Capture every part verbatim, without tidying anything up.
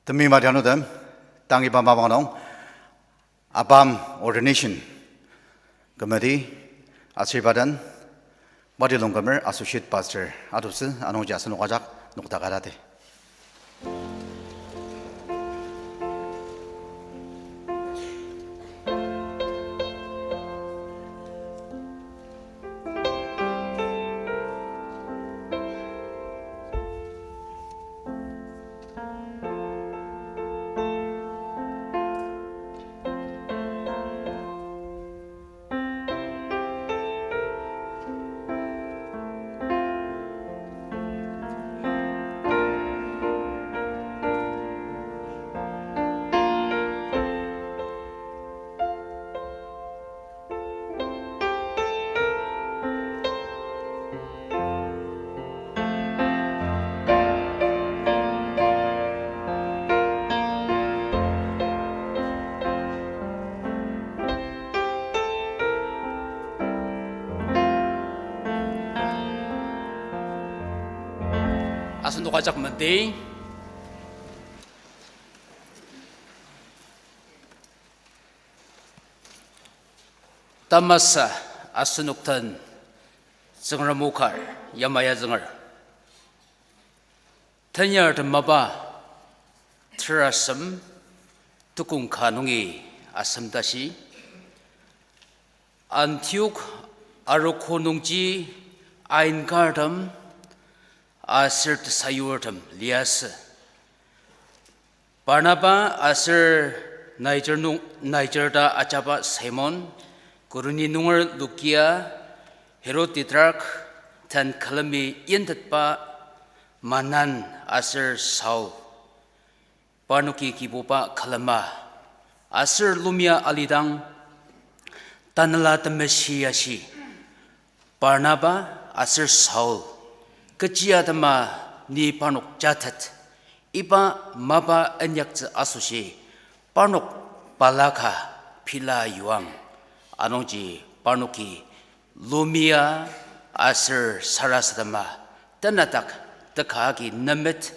Temeim adianutem, tang iba mapang nung, ABAM Ordination Committee, aser iba den, Wati Longkumer Associate Pastor atutsü, anungji asenok ajak nokdaka tati. Asenok ajak mendi. Tamasa asenok den Tsüngrem o kar yamai azünger. Tenyartem mapa terasem tukong ka nungi asem tashi, Antiok arogo nungji ainkartem aser tesayurtem liasü. Barnaba aser Niger nung, Niger ta ajaba Simon, Kureni nunger Lukia, Herod tetrak, den külemi yimtetba Manan aser Saul. Parnoki Kibuba külema aser lumia alidang, Tanela Temeshi ashi, Barnaba aser Saul, kechi atema ni parnok jatet, iba mapa inyaktsü asoshi, parnok balaka pila yuang. Anungji parnoki lumia aser sarasadema tenadak teka agi nemet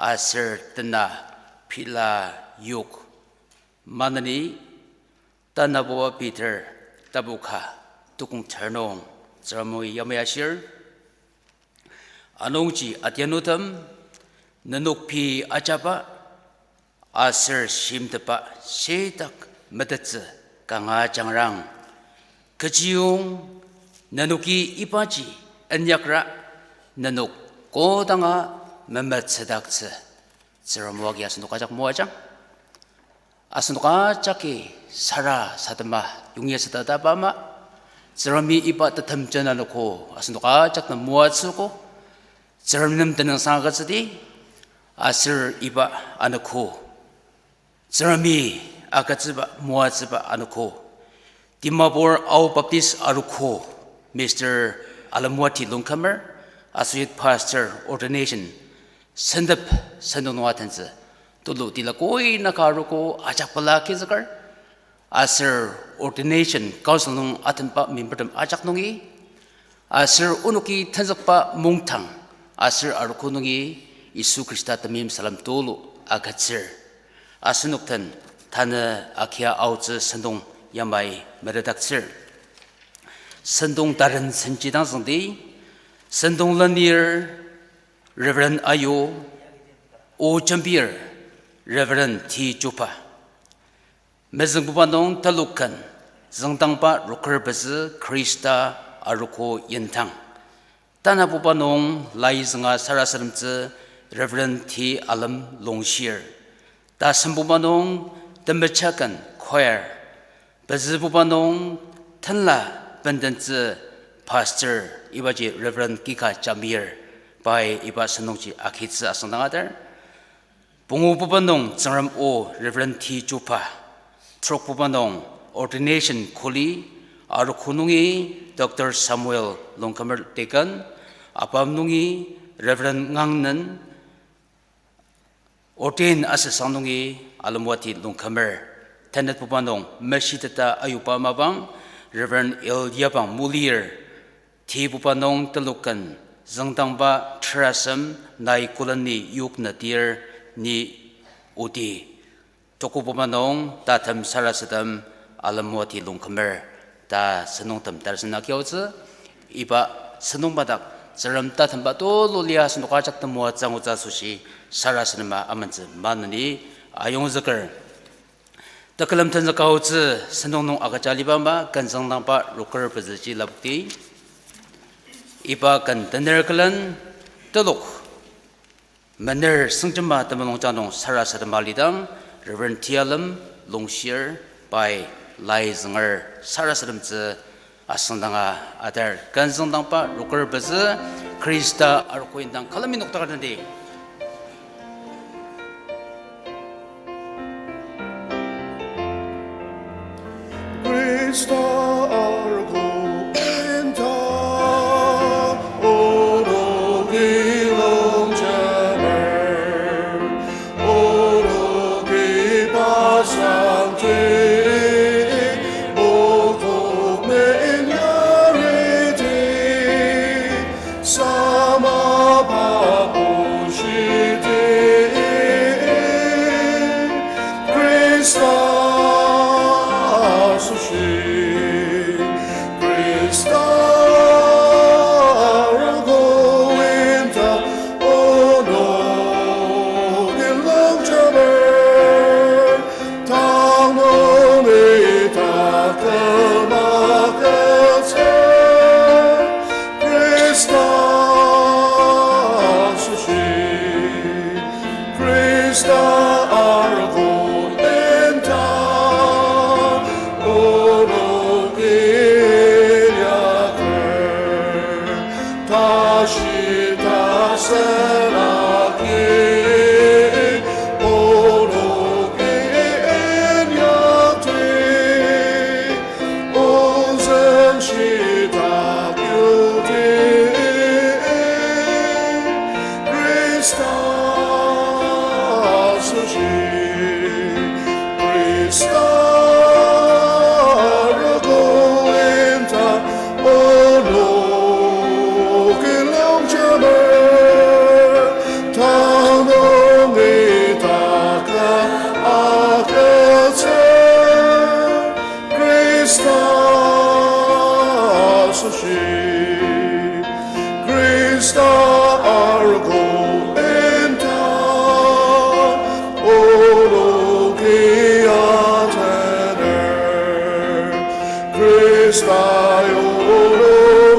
aser tena pila yok. Maneni tanabuba Peter tapu ka tukong ter nung Tsüngremi yamai ashir. Anungji adianutem, nenok pei ajaba aser shimtetba shitak metettsü kanga jangrang. Kechiyong nenoki ibaji inyakra nenok kodanga memetsüdaktsü. Tsüngrem o agi asenok ajak moajang. Asenok ajaki sarasadema yongyasüta ta ama, Tsüngremi iba tetemjen anogo asenok ajak nem moatsüogo. Tsüngrem nem tenüngsang agütsüdi, aser iba anogo Tsüngremi agütsüba moatsüba anogo Dimapur Ao Baptist arogo, Mister Alemwati Longkumer, Associate Pastor, Ordination, sentep sentong nung atentsü, tulu tila koi naka arogo ajak pela kizüker, aser Ordination Council nung atenba membertem ajak nungi, aser onoki tenzükba mungdang aser arogo nungi Yisu Khrista temeim salem tulu agütsür. Asenok den tanü agia aotsü sentong yamai metetdaktsür. Sentong taren senji dang züngdi, sentong lenir Reverend Ayo, o jembir Reverend T Jopa. Mezüngbuba nung teloken, züngdangba roker pezü Khrista arogo yintang. Tanabuba nung lai zünga sarasademtsü Reverend T Alem Longshir. Tasembuba nung temechaken choir. Pezübuba nung tenla bendentsü pastor ibaji Reverend Kika Jamir pai iba sentongji agitsü asüngdang ater. Pungububa nung Tsüngrem o Reverend T Jopa, trokbuba nung ordination kuli, arogo nungi Doctor Samuel Longkumer Deacon, apam nungi Reverend Ngangnen, ordain asüsang nungi Alemwati Longkumer, tenetbuba nung meshiteta ayuba mapang Reverend L Yabang Mulir, tibuba nung teloken züngdangba terasem nai koleni yoknatir ni Oti, tokobuba nung tatem sarasadem alem moati lungkümer ta senungtem tarsen akiaotsü, iba senung madak Tsüngrem tatemba tulu lia asenok ajak temoatsü angutsü asoshi sarasadema amentsü maneni ayongzüker. Tekülem tenzüka aotsü senung nung agüja aliba ama kenzüngdangba rokür pezüji lapokti. Iba ken tener külen telok mener sengjema temulungjang nung sarasadema alidang, Reverend Tialem Longshir pai lai zünger sarasademtsü asüngdanga atar. Kenzüngdangba rokür pezü, Khrista arogo indang külemi noktaker tendi. Khrista arogo indang, onoki longjemer, onoki pasangti, okok men yariti, sama pa oshiti, Khrista asoshi, Khrista arogo indang, onoki longjemer, tang nungi taküm agütsür, Khrista asoshi, Khrista arogo indang, onoki inyaker, tashi tasen agi, onoki inyakti, ozen shitak yudi, Khrista asoshi, Khrista arogo indang, onoki longjemer, tang nungi taküm agütsür, Khrista asoshi, Khrista arogo indang, onoki atener, Khrista yulu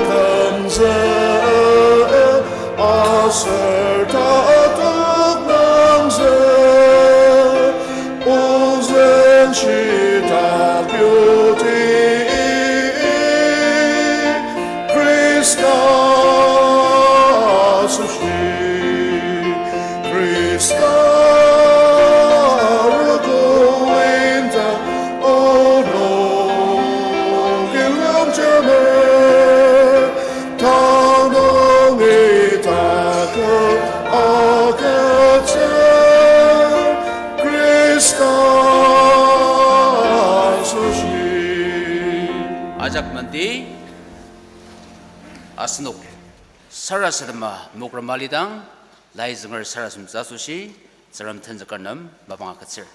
kümzü, aser tatok nangzü, ozen shitak yudi, Khrista asoshi, Khrista arogo indang, onoki longjemer, tang nungi taküm agütsür, Khrista asoshi. Ajak menti, asenok sarasadema mokrama lidang, lai zünger sarasademtsü asoshi, Tsüngrem tenzüker nem mapang agütsür.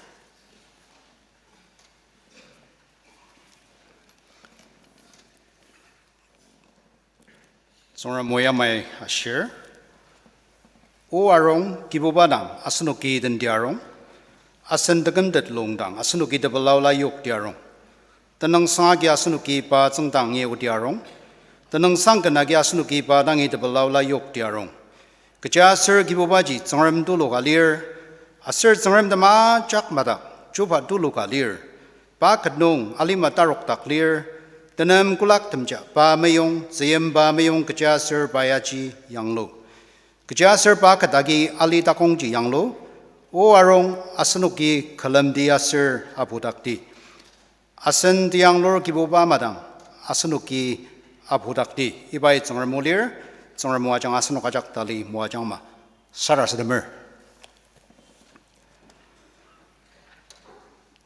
Tsüngrem o yamai ashir. O arung Kibuba dang asenoki tenti arung, asen tekümtet lung dang asenoki tepelaola yokti arung. Tenüngsang agi asenoki pa tsüngdang ngi oti arung. Tenüngsang ken agi asenoki pa dangi tepelaola yokti arung. Kechiaser Kibubaji Tsüngrem tulu ka lir, aser Tsüngrem tem ajak madak chuba tulu ka lir. Pa ket nung alima tarokdak lir, tenem kolak temja pa meyong, tzüyim pa meyong kechiaser pa yaji yanglu. Kechiaser pa ket agi ali takongji yanglu, o arung asenoki külemdi aser apudakdi. Asen tiyanglur Kibuba madang asenoki apudakdi. Ibai Tsüngrem o lir, Tsüngrem o ajanga asenok ajak tali moajangma. Sarasademer.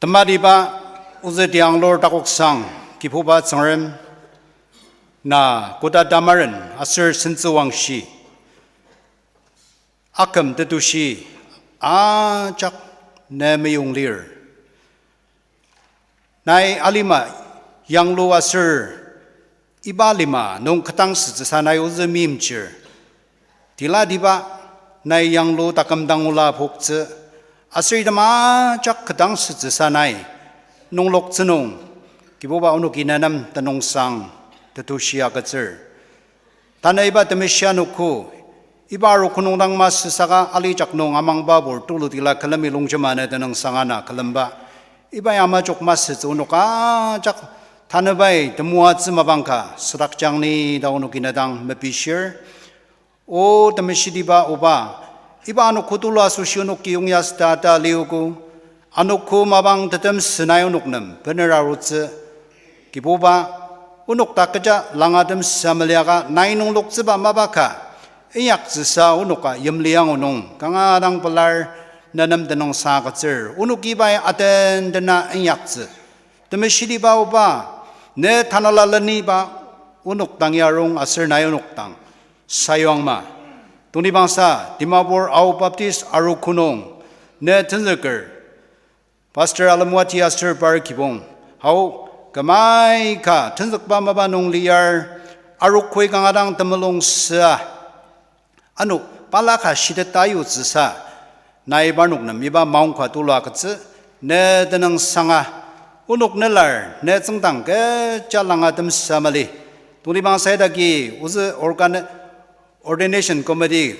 Tematiba ozü tiyanglur takoksang Kibuba Tsüngrem, na koda tamaren aser sentsüwangshi aküm tetushi ajak ne meyong lir. Nai alima yanglu aser iba lima nung ketdang sütsüsa nai ozü meimchir. Tilatiba nai yanglu taküm dang ola poktsü, aser item ajak ketdang sütsüsa nai nungloktsü nung, Kibuba onoki ne nem tenüngsang tetushi agütsür. Tanü iba temeshi anogo, iba arogo nung dang masü saka alijak nung amangbapur tulutila külemi longjema ne tenüngsang ana külemba. Iba ya majok masütsü onok ajak tanü pai temoatsü mapang ka südakjang ni ta onoki ne dang mepishir. O temeshitiba Oba, iba anogo tulu asoshi onoki yongya süta ta liogo, anogo mapang tetem sü nai onok nem bener arutsü, Kibuba, onok dak kecha langatem sa meliaka nai nungloktsüba mapa ka inyaktsüsa onoka yimli angu nung kanga dang pelar ne nem tenüngsang agütsür, onoki pai aten dena inyaktsü. Temeshitiba Oba, ne tanela leniba onok dang yarung aser nai onok dang sayuangma. Tongtibangsa Dimapur Ao Baptist arogo nung ne tenzüker Pastor Alemwati aser par kibong, hao, kümai ka tenzükba mapa nung liar, arogoi kanga dang temulung süa, ano, balaka shiteta yutsüsa, nai parnok nem iba maongka tulu agütsü, ne tenüngsanga, onok nelar ne tsüngdang kecha langatem sa mali. Tongtibangsa idaki ozü organ-, ordination committee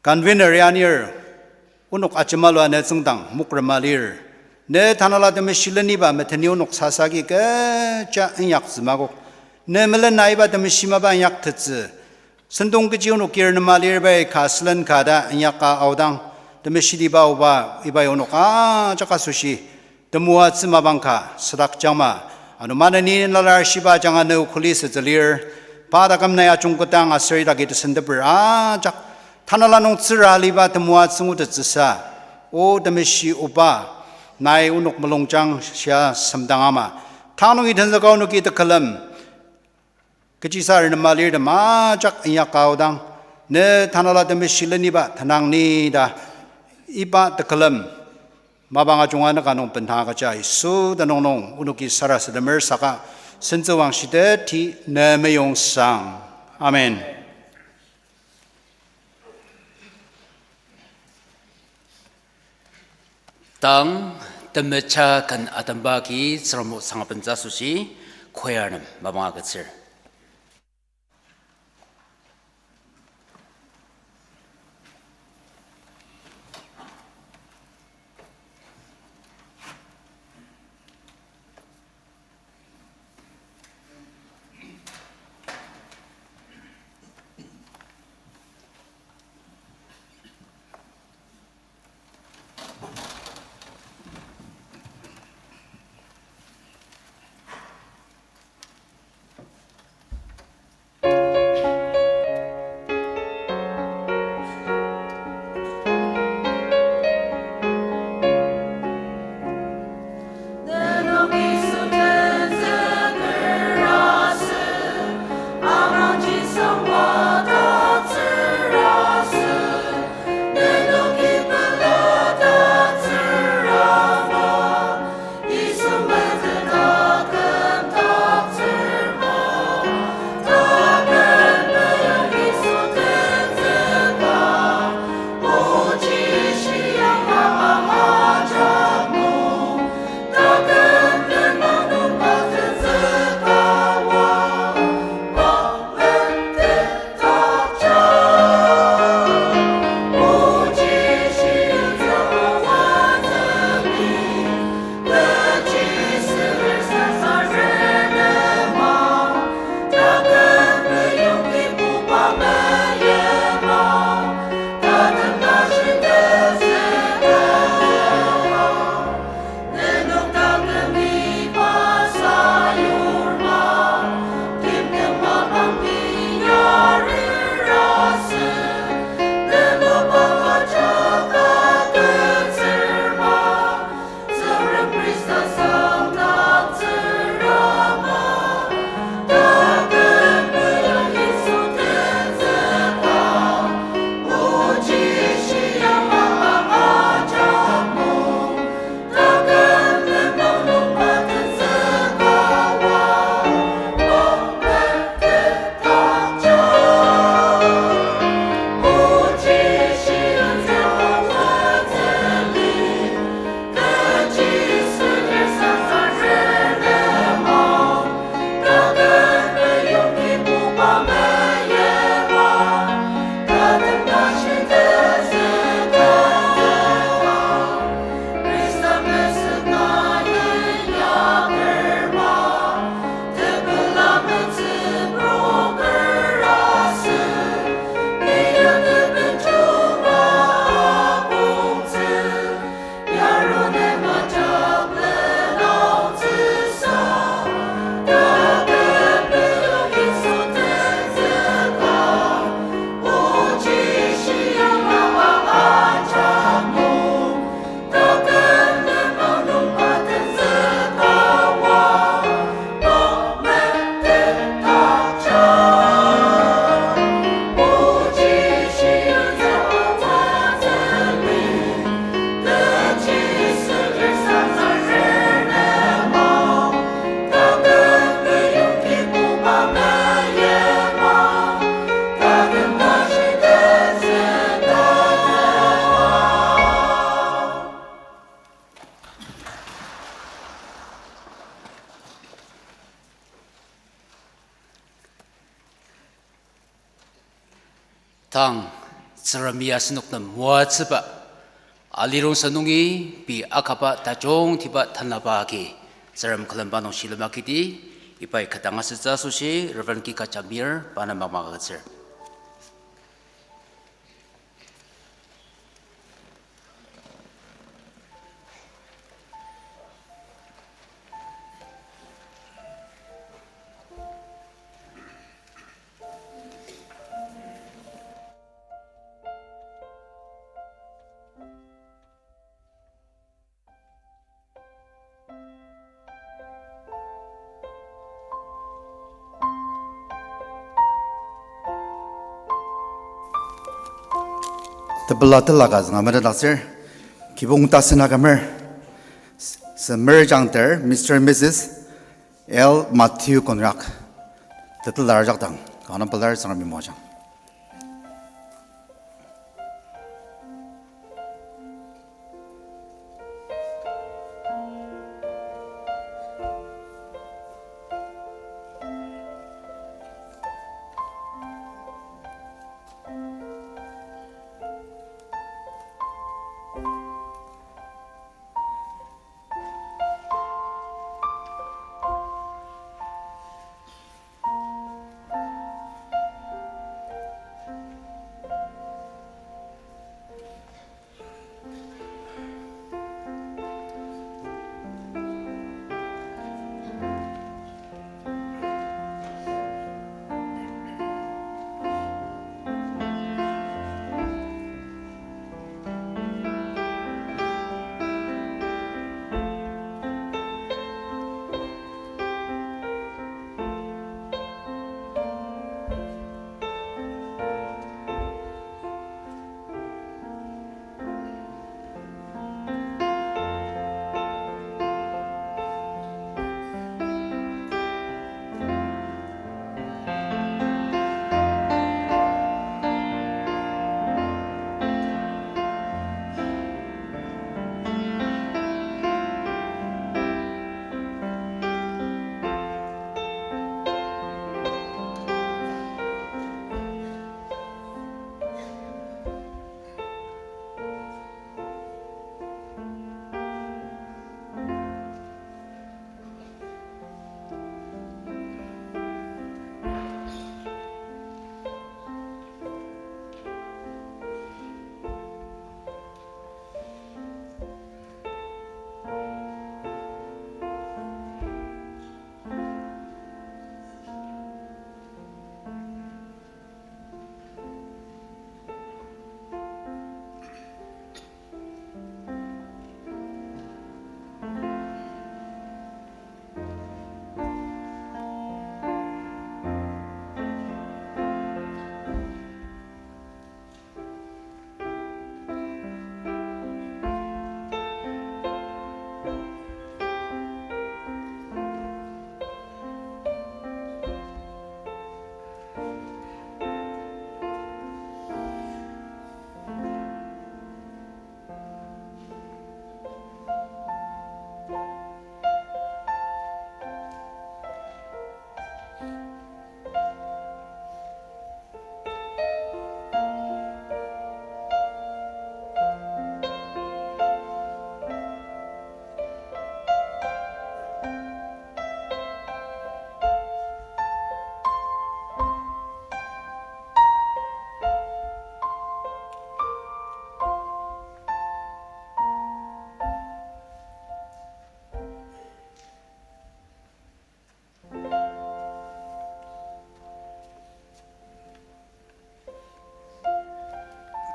convener ya anir, onok ajemalua ne tsüngdang mokrema lir. Ne tanela temeshi leniba meteni onok sasa agi kecha inyaktsü makok. Ne melena iba temeshi mapa inyaktettsü. Sentong kechi onok kir nema lir pai ka sülen ka ta inyaka aodang, temeshitiba Oba iba onok ajak asoshi temoatsü mapang ka südakjangma. Ano maneni nalar shiba ajanga ne okuli sütsü lir. Pa taküm nai ajungketang aser idaki tesenteper ajak tanela nung tsüra aliba temoatsü ngutettsüsa, O temeshi Oba, nai onok mulungjang shia semdang ama. Tang nungi tenzüka onoki tekülem kechisa renema lirtem ajak inyaka aodang, ne tanela temeshi leniba tenang ni ta iba tekülem mapang ajunga nüka nung bendang agüja Yisu tenüng nung onoki sarasademer saka sentsüwang shiteti ne meyongsang. Amen. Tang temecha ken atemba agi Tsüngrem o sangabentsü asoshi choir nem mapang agütsür. Tang, Tsüngremi asenok nem moatsüba, alirongsa nungi pei akaba tajungtiba tanlaba agi, Tsüngrem külemba nung shilem agidi, ibai kü dang asütsü asoshi, Reverend Kika Jamir, pa nem mapang agütsür. Tepela tela ka zünga metetdaktsür, kibong tasen akümer, s-, semer jangter Mister and Missus L Matthew Konrak, tetelar jakdang, kanga pelar Tsüngremi moajang.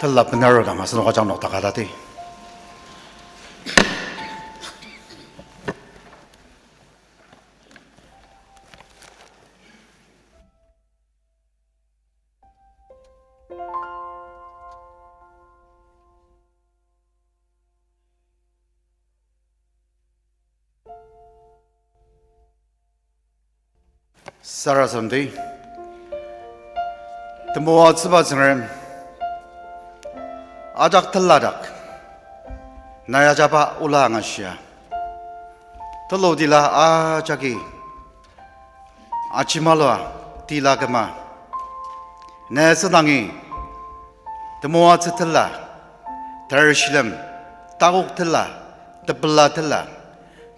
Tela benaro dang asenok ajak nokdaka tati. Sarasademdi, temoatsüba Tsüngrem, ajak teladak, nai ajaba ola angashia, tulu tila ajaki, ajimalua tila küma, ne südangi Temoatsü tela, tershilem, takok tela, tepela tela,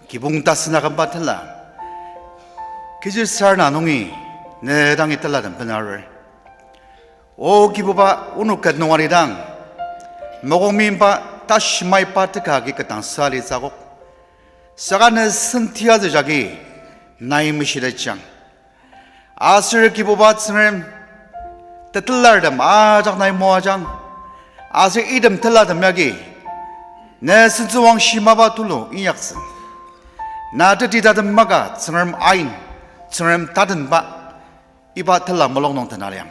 kibong tasen akümba tela, kechi sür na nungi ne dangi telatem benarer. O Kibuba, onok ket nung alidang, mokong meimba tashi maiba teka agi ketdangsa alitsü akok. Saka ne senti atsü jagi nai meshitetjang. Aser Kibuba Tsüngrem, tetelartem ajak nai moajang. Aser item telatem yagi ne sentsüwangshi mapa tulu inyaktsü. Na teti tatem maka Tsüngrem ain, Tsüngrem tatenba, iba tela mulung nung tenaliang.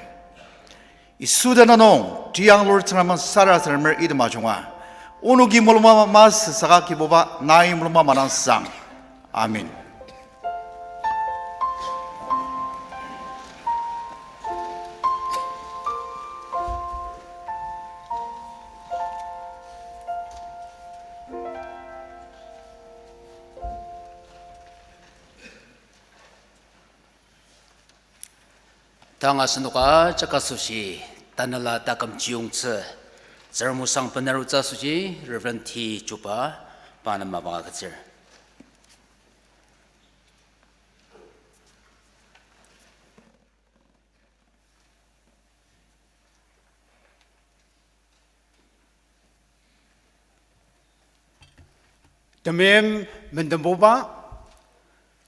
Yisu tenüng nung tiyanglur Tsüngrem sarasademer item ajunga, onoki mulungba masü saka Kibuba nai mulungba madang sang. Amen. Tang asenok ajak asoshi, tanela taküm chiyungtsü, Tsüngrem osang benarutsü asoshi, Reverend T Chuba, pa nem mapang agütsür. Temeim mendenbuba,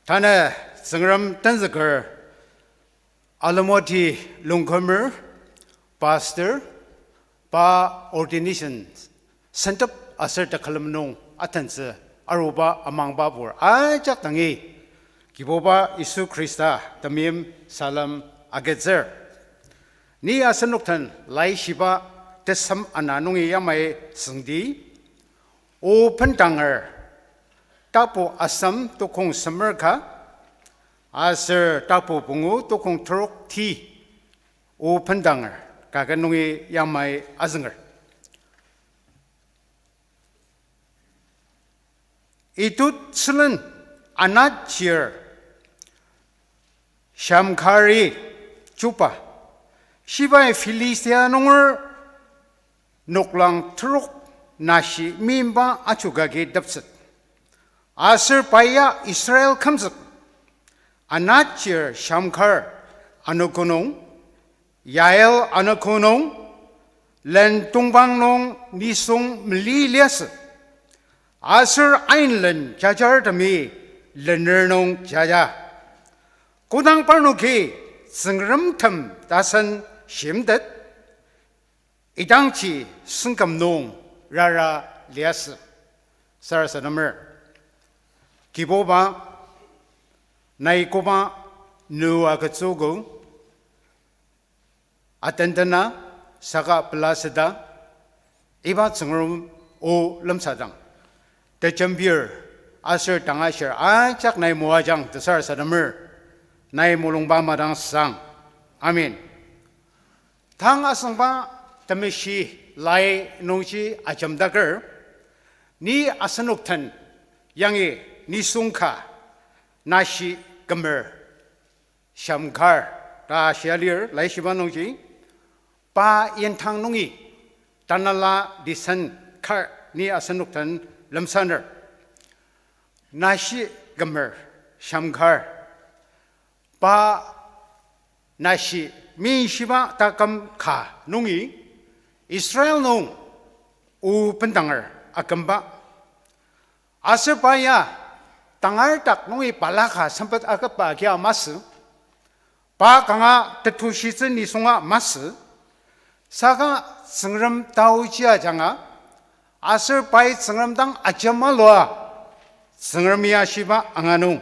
tanü Tsüngrem tenzüker Alemoti Longkümer, Pastor, pa ordination sentep aser tekülem nung atentsü aruba amangbapur ajak dangi, Kibuba Yisu Khrista temeim salem agütsür. Ni asenok den laishiba tesem ana nungi yamai süngdi, O Bendanger, tapu asem tukong semer ka, aser tapu pungu tukong trok ti, O Bendanger, ka ken nungi yamai azünger. Itut sülen Anat chir Shamgari chuba, shibai Philistia nunger noklang trok nashi meimba ajok agi tepset. Aser pa ya Israel kümzük. Anat chir Shamgar anogo nung, Yael anogo nung, len tongpang nung nisung meli liasü. Aser ainlen jajartemi lener nung jaja. Kodang parnoki Tsüngremtem tasen shimtet, idangji sengküm nung rara liasü. Sarasademer. Kibuba, nai koba nü agütsüogo, atendena saka pelaseta, iba Tsüngrem o lemsadang, tejembir aser tangashir ajak nai moajang ta sarasademer, nai mulungba madang sang. Amen. Tang asüngba temeshi lai nungji ajemdaker, ni asenok den yangi nisung ka nashi kümer Shamgar ta shia lir laishiba nungji, pa yintang nungi tanela lisen kar ni asenok den lemsaner. Nashi kümer Shamgar, pa nashi meishiba taküm ka nungi Israel nung o bendanger akümba. Aser pa ya tangar dak nungi balaka sempet akaba agia masü. Pa kanga tetushitsü nisunga masü. Saka Tsüngrem taoji ajanga, aser pai Tsüngrem dang ajemalua, Tsüngrem ya shiba anga nung,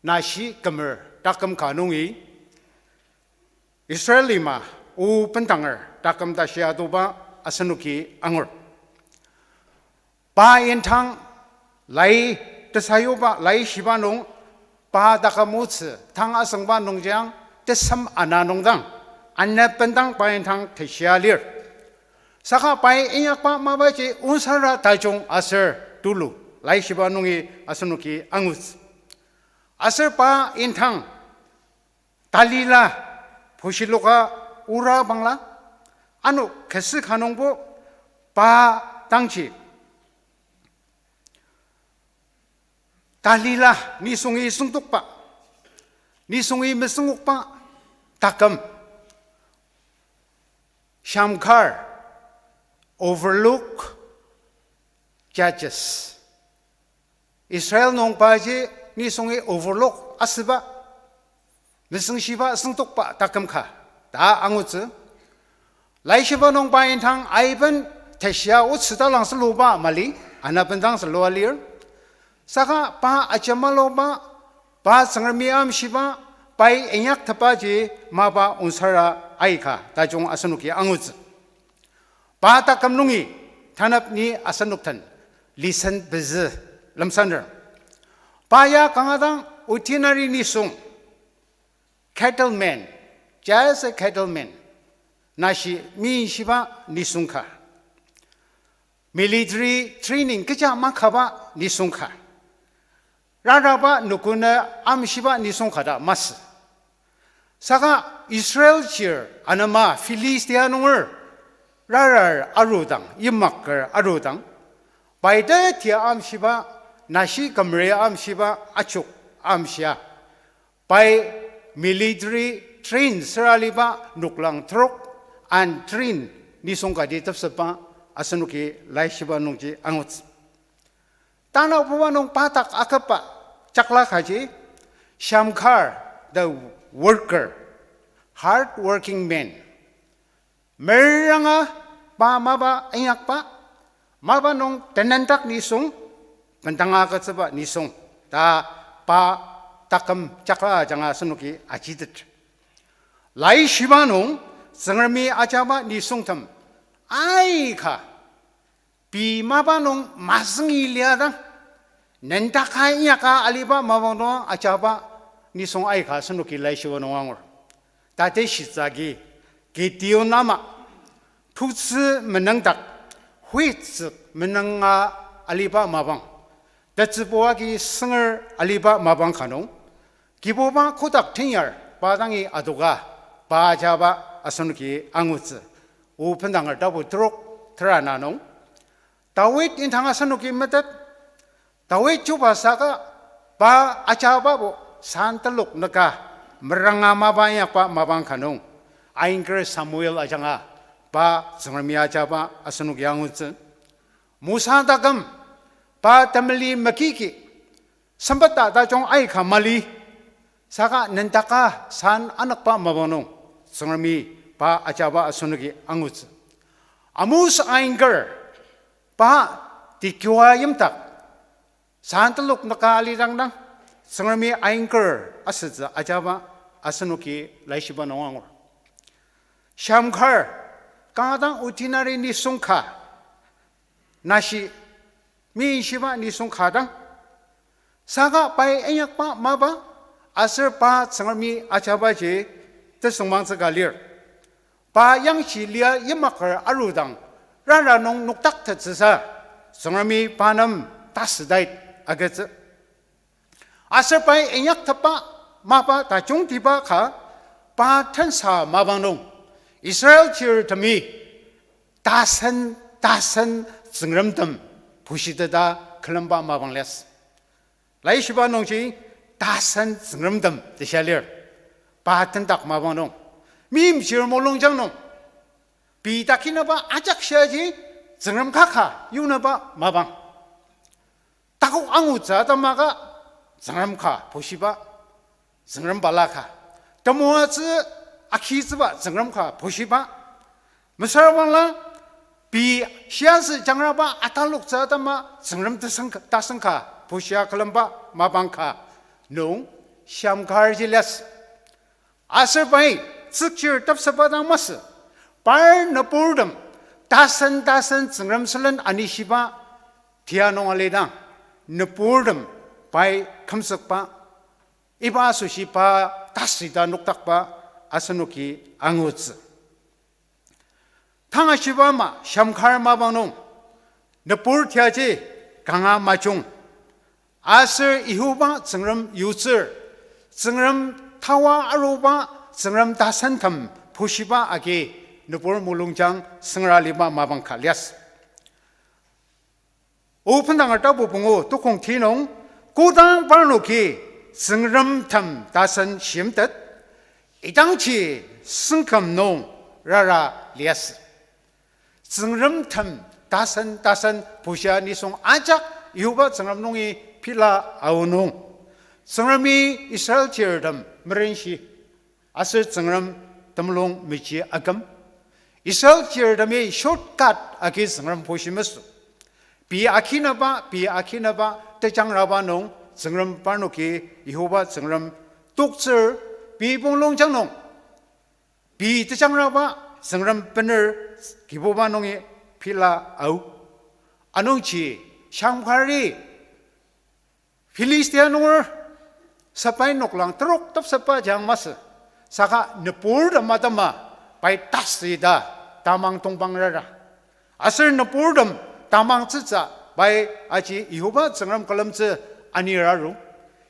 nashi kümer taküm ka nungi Israel lima o bendanger taküm tashi adoba asenoki angur. Pa yintang lai tesayuba laishiba nung, pa taküm otsü tang asüngba nungjiang tesem ana nungdang, anependang pa yintang teshia lir. Saka pai inyakba mapaji onsara tajung aser tulu laishiba nungi asenoki angutsü. Aser pa yintang talila, pushiloka ura bangla, Ano kasa ka nungbo pa dangji Dalila nisungi süngdokba, nisungi mesüngokba taküm, Shamgar, overlook judges. Israel nung paji nisungi overlook asüba, mesüngshiba süngdokba taküm ka ta angutsü. Laishiba nung pa indang aiben teshia otsü talang süluba mali, ana bendang sülua lir. Saka pa ajemaluba, pa Tsüngremi amshiba, pai inyaktepbaji mapa onsara aika tajung asenoki angutsü. Pa taküm nungi tanap ni asenok den lesson pezü lemsaner. Pa ya kanga dang ordinary nisung, cattleman, just a cattleman, nashi meimshiba nisung ka. Military training kecha makaba nisung ka. Raraba nokona amshiba nisung ka ta masü. Saka Israel chir anema Philistia nunger rarar arudang, yimaker arudang, pai tetia amshiba, nashi kümeri amshiba, achok amshia, pai military train süra aliba noklang trok, untrained nisung kati tepsetba asenoki Laishiba nungji angutsü. Tanabuba nung pa dak akaba jakla kaji, Shamgar, the worker, hard working man. Meranga pa mapa inyakba, mapa nung tenendak nisung, bendanga agütsüba nisung ta pa taküm jakla ajanga asenoki ajitet. Laishiba nung Tsüngremi ajaba nisungtem aika pei mapa nung mazüngi liadang, nendaka inyaka aliba mapang nung ajaba nisung aika asenoki Laishiba nung angur. Tatishitsü agi, Gideon ama, tutsü menüngdak, huitsük menünga aliba mapang, tetsübu agi sünger aliba mapang ka nung, Kibuba kotak tenyar pa dangi adoka, pa ajaba asenoki angutsü. O Bendanger tapu trok tera na nung, Dawid indang asenoki metet, Dawid chuba saka pa ajababo san telok nüka meranga mapa inyakba mapang ka nung, ainger Samuel ajanga pa Tsüngremi ajaba asenoki angutsü. Mosa taküm pa temeli mekiki sempeta tajung aika mali, saka nendaka san anükba mapang nung Tsüngremi pa ajaba asenoki angutsü. Amos ainger pa Tekoa yimdak san telok nüka alidang dang, Tsüngremi ainger asütsü ajaba asenoki Laishiba nung angur. Shamgar, kanga dang ordinary nisung ka, nashi meimshiba nisung ka dang, saka pai inyakba mapa, aser pa Tsüngremi ajabaji tesüngmangtsü ka lir. Pa yangji lia yimaker arudang, rara nung nokdaktettsüsa, Tsüngremi pa nem tasüdait agütsü. Aser pai inyaktepba mapa tajungtiba ka, pa tensa mapang nung Israel chirtemi tasen, tasen tsüngremtem bushiteta külemba mapang liasü. Laishiba nungji tasen tsüngremtem tesha lir. Pa tendak mapang nung, meimchir mulungjang nung, pei takinaba ajak shiaji tsüngrem kaka yunaba mapang. Takok angutsü atema ka tsüngrem ka bushiba, tsüngrem balaka. Temoatsü akitsüba tsüngrem ka bushiba. Mesüra bangla pei shiatsü jangraba ataloktsü atema tsüngrem tesüng, tasüng ka bushia külemba mapang ka nung Shamgar ji liasü. Aser pai tsükchir tepsetba dang masü, par nüburtem tasen tasen tsüngrem sülen anishiba tia nung alidang, nüburtem pai kümzükba, iba asoshi pa tasüta nokdakba asenoki angutsü. Tang ashiba ama Shamgar mapang nung, nübur tiaji kanga majung. Aser Yihoba Tsüngrem yutsür, Tsüngrem tawa aruba, Tsüngrem tasentem bushiba agi, nübur mulungjang süngra liba mapang ka liasü. O Bendanger tapu pungu tukong ti nung, kodang parnoki Tsüngrem tem tasen shimtet, idangji sengküm nung rara liasü. Tsüngrem tem tasen tasen bushia nisung ajak Yihoba Tsüngrem nungi pila aonung, Tsüngremi Israel chirtem merenshi, aser Tsüngrem temulung meji aküm. Israel chirtemi shortcut agi Tsüngrem bushi mesü. Pei akinaba, pei akinaba, tejangraba nung Tsüngrem parnoki Yihoba Tsüngrem toktsür, pei punglungjang nung pei tejangraba Tsüngrem bener Kibuba nungi pila ao. Anungji Shamgari Philistia nunger sepai noklang terok tepsetba jang masü. Saka nüburtem atema pai tasü ita tamang tongpang rara. Aser nüburtem tamang tsütsü pai aji Yihoba Tsüngrem külemtsü anir aru.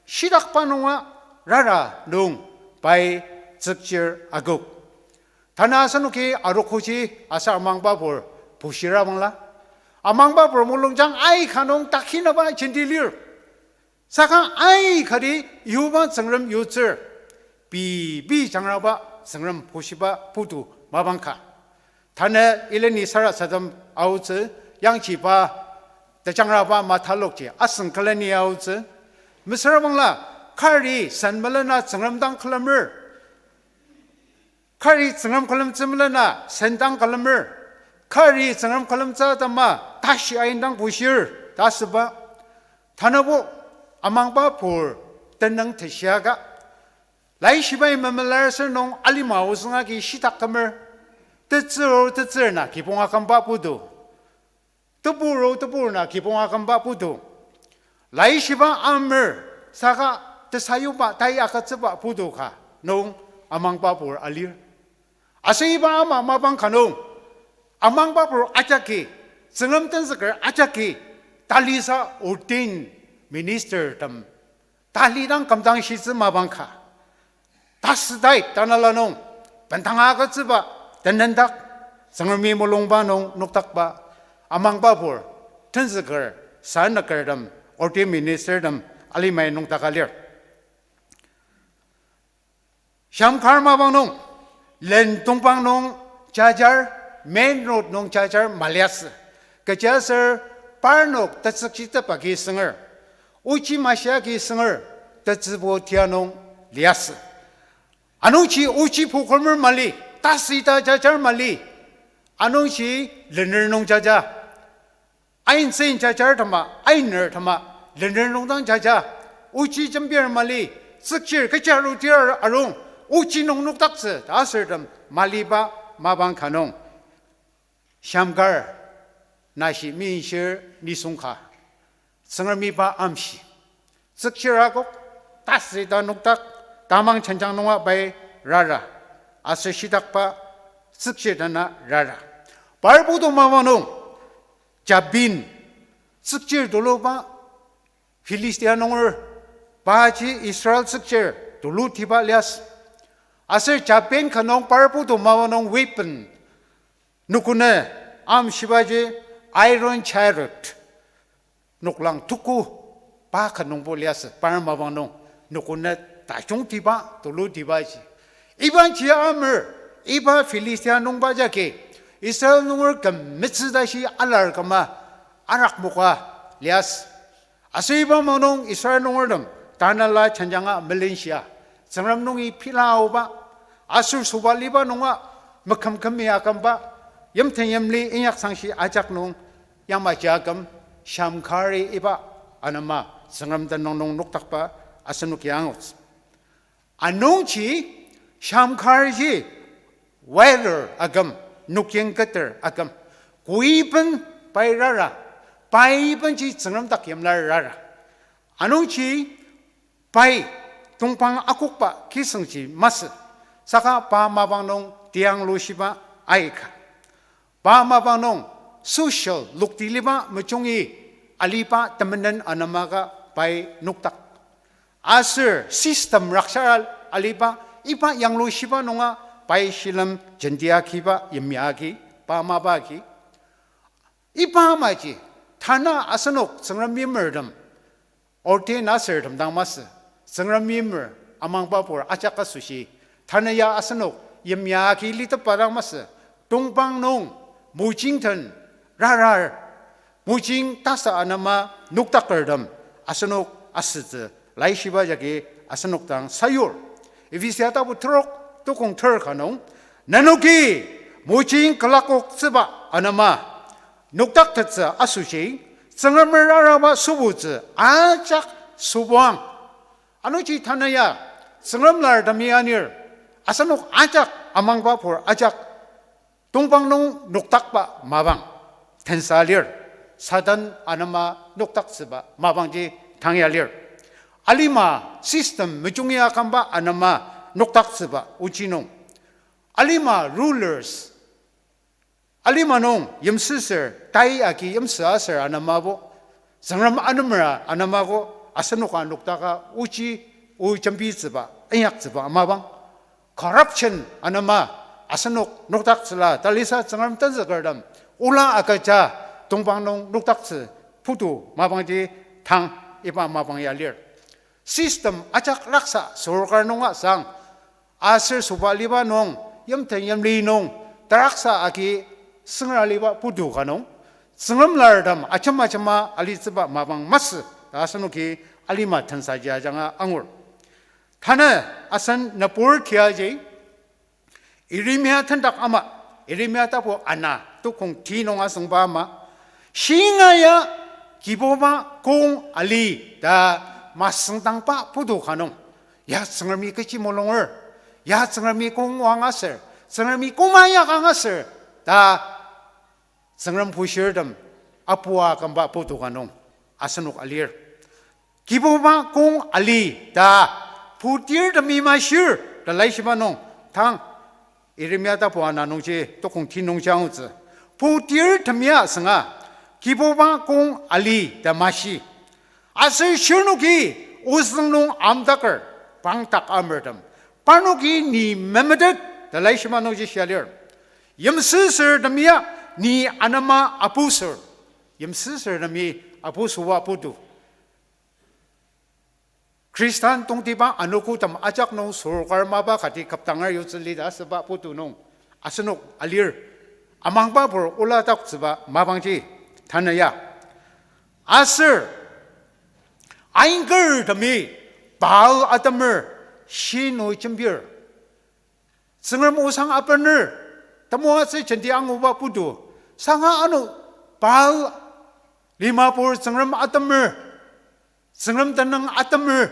Shitakba nunga rara nung pai tsükchir akok. Tanü asenoki arogoji aser amangbapur bushira bangla, amangbapur mulungjang aika nung takinaba jenti lir. Saka aikati Yihoba Tsüngrem yutsür, pei, pei jangraba Tsüngrem bushiba putu mapang ka. Tanü ileni sarasadem aotsü, yangjiba tejangraba matalokji asüng küleni aotsü. Mesüra bangla, kari sen melena Tsüngrem dang külemer. Kari Tsüngrem külemtsü melena sen dang külemer. Kari Tsüngrem külemtsü atema tashi ain dang bushir ta asüba. Tanübo amangbapur tenüng teshiaka, laishibai memelar sür nung alima ozüng agi shitak kümer. Tetsür, tetsür na kibong akümba putu. Tebur, tebur na kibong akümba putu. Laishiba amer, saka tesayuba tai agütsüba putu ka nung amangbapur alir. Aser iba ama mapang ka nung amangbapur ajaki, Tsüngrem tenzüker ajaki, talisa ordained ministertem talidang kümdang shitsü mapang ka. Tasüdai tanela nung bendanga agütsüba tenendak, Tsüngremi mulungba nung nokdakba amangbapur tenzüker sanükertem, ordained ministertem alimai nokdaka lir. Shamgar mapang nung, len tongpang nung jajar, main road nung jajar maliasü. Kechiaser parnok tetsükchitep agi sünger, ochi mashi agi sünger, tetsübo tia nung liasü. Anungji ochi pokülmer mali, tasü ita jajar mali. Anungji lener nung jaja. Ainsen jajar tema, ainer tema, lener nung dang jaja. Ochi jembir mali, tsükchir kecha rutir arung, ochi nung nokdaktsü ta asürtem maliba mapang ka nung, Shamgar nashi meimchir nisung ka, Tsüngremi pa amshi. Tsükchir akok, tasü ita nokdak, tamang jenjang nunga pai rara. Aser shitakba tsükchir dena rara. Par putu mapang nung, Jabin, tsükchir tuluba, Philistia nunger, paji Israel tsükchir tulutiba liasü. Aser Jabin ka nung par putu mapang nung weapon, nokone amshibaji iron chariot, noklang tuku, pa ka nungbo liasü, par mapang nung, nokone tajungtiba, tulutibaji. Ibaji amer, iba Philistia nungba jagi, Israel nunger küm metsü tashi alar küma, arak moka liasü. Aser iba mapang nung Israel nungertem tanela jenjanga melenshia, Tsüngrem nungi pila aoba, aser sobaliba nunga mekümkümi akümba, yimten yimli inyaksangshi ajak nung yamaji aküm, Shamgari iba anema Tsüngrem tenüng nung nokdakba asenoki angutsü. Anungji Shamgarji warrior aküm, nokjang keter aküm, koiben pai rara, pai benji Tsüngrem dak yimlar rara. Anungji pai tongpang akokba kisüngji masü, saka pa mapang nung tiang lushiba aika. Pa mapang nung social lokti liba mejungi aliba temenen anemaka pai nokdak. Aser system rakshara aliba iba yanglushiba nunga pai shilem jenti akiba yimya agi, pa mapa agi. Iba amaji, tanü asenok Tsüngrem yimertem, ordain asertem dang masü, Tsüngrem yimer amangbapur ajak asoshi, tanü ya asenok yimya agi litepba dang masü, tongpang nung mojing den rarar, mojing tasa anema nokdakertem asenok asütsü Laishiba jagi asenok dang sayur. Ephesia tapu terok tokong ter ka nung, nenoki mojing külakoktsüba anema nokdaktettsü asoshi, Tsüngremer raraba sübutsü ajak sübuang. Anungji tanü ya, Tsüngrem lartemi anir, asenok ajak amangbapur ajak tongpang nung nokdakba mapang tensa lir, Satan anema nokdaktsüba mapangji tang ya lir. Alima system mejungi akümba anema nokdaktsüba ochi nung, alima rulers, alima nung yimsüsür, tai agi yimsü aser anemabo, Tsüngrem anemera anemako, asenoka nokdaka ochi, o jembitsüba, inyaktsüba mapang. Corruption anema asenok nokdaktsüla ta lisa Tsüngrem tenzükertem ola agüja tongpang nung nokdaktsü putu mapangji tang iba mapang ya lir. System ajak raksa sorkar nunga sang, aser soba liba nung, yimten yimli nung, taraksa agi süngra liba putu ka nung, Tsüngrem lartem ajema ajema alitsüba mapang masü ta asenoki alima tensaji ajanga angur. Tanü asen nübur tiaji, Yeremia tendak ama, Yeremia tapu ana tokong ti nung asüngba ama, shinga ya Kibuba kong ali ta masüngdangba putu ka nung, ya Tsüngremi kechi mulunger, ya Tsüngremi kong oang aser, Tsüngremi koma yak angaser ta Tsüngrem pushirtem apua kümba putu ka nung asenok alir. Kibuba kong ali ta putirtemi mashir ta Laishiba nung tang, Yeremia tapu ana nungji tokong ti nungji angutsü. Putirtemi asünga Kibuba kong ali ta mashi. Aser shirnoki ozüng nung amdaker pangdak amertem, parnoki ni memetet ta Laishiba nungji shia lir. Yimsüsürtemi ya ni anema apusür. Yimsüsürtemi apusüba putu. Khristan tongtibang anogotem ajak nung sorkar mapa kati küpdanger yutsü lita asüba putu nung asenok alir. Amangbapur ola taktsüba mapangji tanü ya. Aser aingertemi Baal atemer shinu jembir. Tsüngrem osang abener, temoatsü jenti anguba putu, saka ano Baal, limapur tsüngrem atemer, tsüngrem tenüng atemer,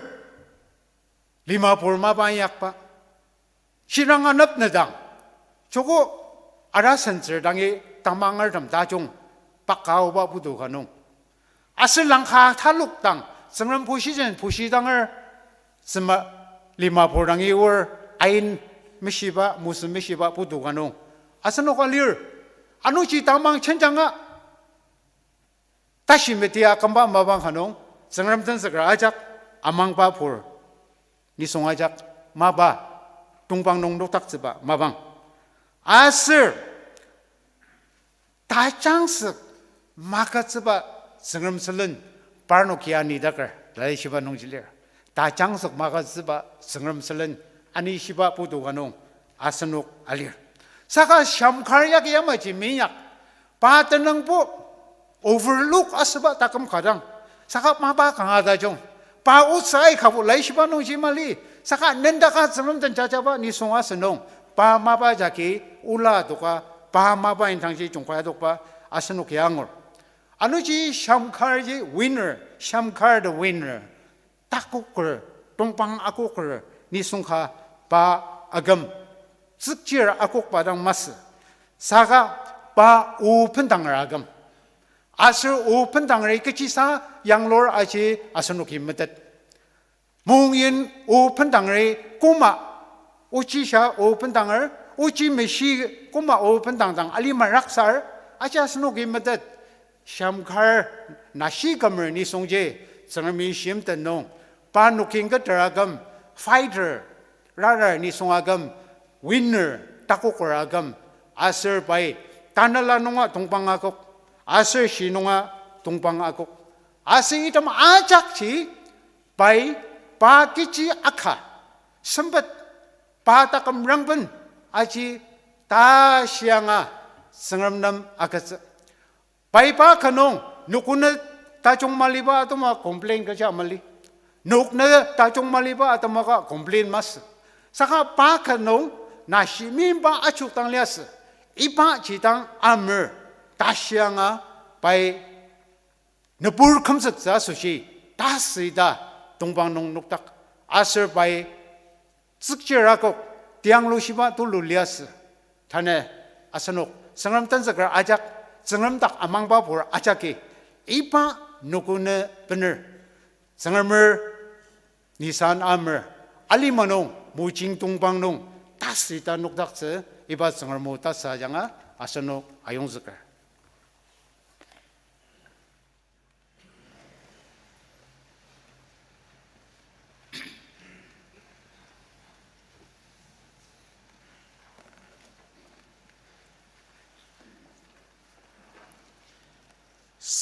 limapur mapa inyakba. Shirang anepnedang, joko arasentsür dangi tamangertem tajung pakaoba putu ka nung. Aser langka talok dang, tsüngrem pushijen pushidanger, tsüma limapur dangi or ain meshiba, mosü meshiba putu ka nung. Asenok alir, anungji tamang jenjanga tashi metia kümba mapang ka nung, tsüngrem tenzüker ajak, amangba pur nisung ajak, mapa, tongpang nung noktaktsüba mapang. Aser tajangzük magütsüba tsüngrem sülen parnoki anidaker, laishiba nungji lir. Tajangzük magütsüba tsüngrem sülen anishiba putu ka nung asenok alir. Saka Shamgar yagi yamaji minyak, pa tenüngbo overlook asüba taküm ka dang. Saka mapa kanga tajung, pa otsü aikabu laishiba nungji mali. Saka nendaka tsüngrem den jajaba nisung asünung, pa mapa jagi ola adoka, pa mapa indangji jungkai adokba asenoki angur. Anungji Shamgar ji winner, Shamgar the winner. Takoker, tongpang akoker nisung ka pa aküm, tsükchir akokba dang masü. Saka pa o bendanger aküm. Aser o bendangeri kechisa yanglur aji asenoki metet. Mungyin o bendangeri koma, ochisa o bendanger, ochi meshi koma o bendang dang alima raksar, aji asenoki metet. Shamgar nashi kümer nisungji, tsüngremi shimten nung, pa nokin keter aküm, fighter, rarar nisung aküm, winner takoker aküm, aser pai tanela nunga tongpang akok, aser shi nunga tongpang akok. Aser item ajakji pai pa kechi aka, sempet pa taküm rangben aji ta shianga Tsüngrem nem agütsü. Pai pa ka nung, nokone tajung maliba atema complain kecha mali. Nokone tajung maliba atema ka complain masü. Saka pa ka nung, na shimimba achuk dang liasü. Iba jidang amer, ta shianga pai nübur kümzüktsü asoshi, tasüita tongpang nung nokdak. Aser pai tsükchir akok, tianglushiba tulu liasü. Tanü asenok Tsüngrem tenzüker ajak, Tsüngrem dak amangba pur ajaki, iba nokone bener, Tsüngremer Nisan amer, alima nung, mojing tongpang nung, tasüita nokdaktsü, iba Tsüngrem o tasü ajanga asenok ayongzüker.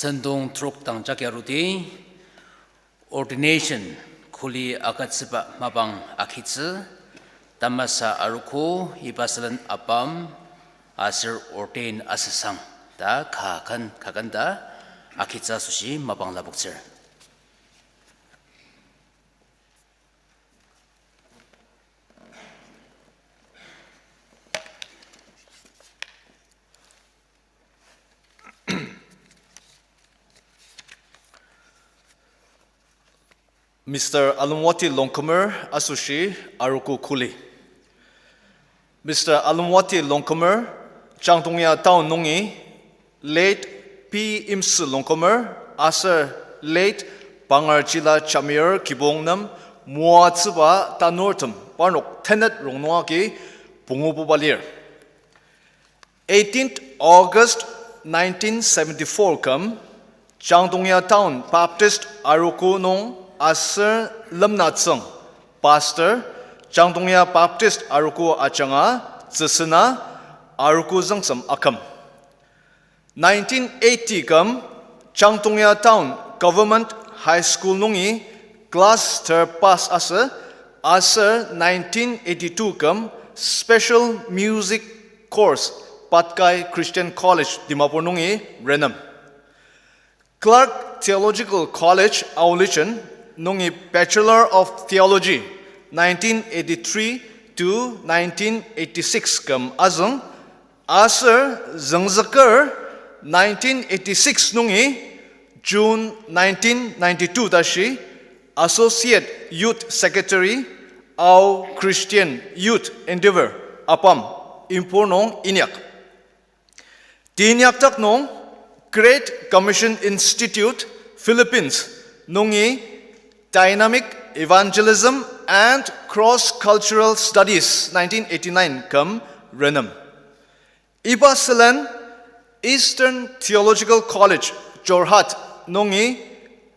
Sentong trok dang jagi aruti, ordination kuli agütsüba mapang agitsü, tamasa arogo iba sülen apam aser ordain asüsang ta kaken kaken ta agitsü asoshi mapang lapoktsür. Mister Alungwati Longkumer asoshi arogo kuli. Mister Alungwati Longkumer, Changtongya Town nungi, late P. Imsü Longkumer aser late Pangarjila Jamir kibong nem moatsüba tanurtem parnok tenet rongnung agi pungububa lir. Eighteenth August nineteen seventy-four küm, Changtongya Town Baptist Arogo nung aser Lemnatsüng, Pastor, Changtongya Baptist Arogo ajanga, tsüsüna, arogo züngsem aküm. Nineteen eighty küm, Changtongya Town Government High School nungi class ter pass asü, aser nineteen eighty-two küm, Special Music Course, Patkai Christian College, Dimapur nungi renem. Clark Theological College, Aolichon, nungi Bachelor of Theology, nineteen eighty-three to nineteen eighty-six küm azüng, aser züngzüker nineteen eighty-six nungi June nineteen ninety-two tashi Associate Youth Secretary, Ao Christian Youth Endeavour, ABAM, Impur nung inyak. Teinyaktak nung Great Commission Institute, Philippines, nungi Dynamic Evangelism and Cross-Cultural Studies, nineteen eighty-nine küm renem. Iba sülen Eastern Theological College, Jorhat, nungi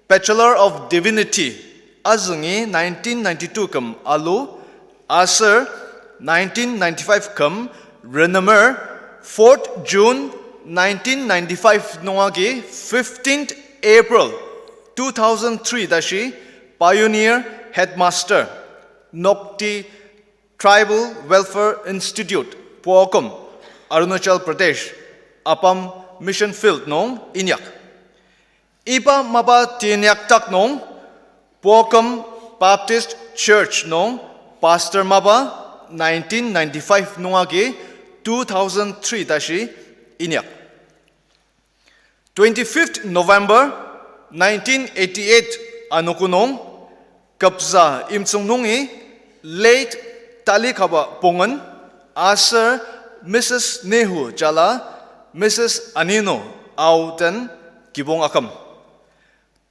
Bachelor of Divinity azüngi nineteen ninety-two küm alu, aser nineteen ninety-five küm renemer, fourth June nineteen ninety-five nung agi fifteenth April two thousand three tashi Pioneer Headmaster, Nokti Tribal Welfare Institute, Pokhom, Arunachal Pradesh, ABAM Mission Field nung inyak. Iba mapa teinyaktak nung, Pokhom Baptist Church nung pastor mapa nineteen ninety-five nung agi two thousand three tashi inyak. Twenty-fifth November nineteen eighty-eight anogo nung, Kabza Imtsüng nungi late Talikaba Pungen aser Missus Nehu jala Missus Anino Ao den kibong aküm.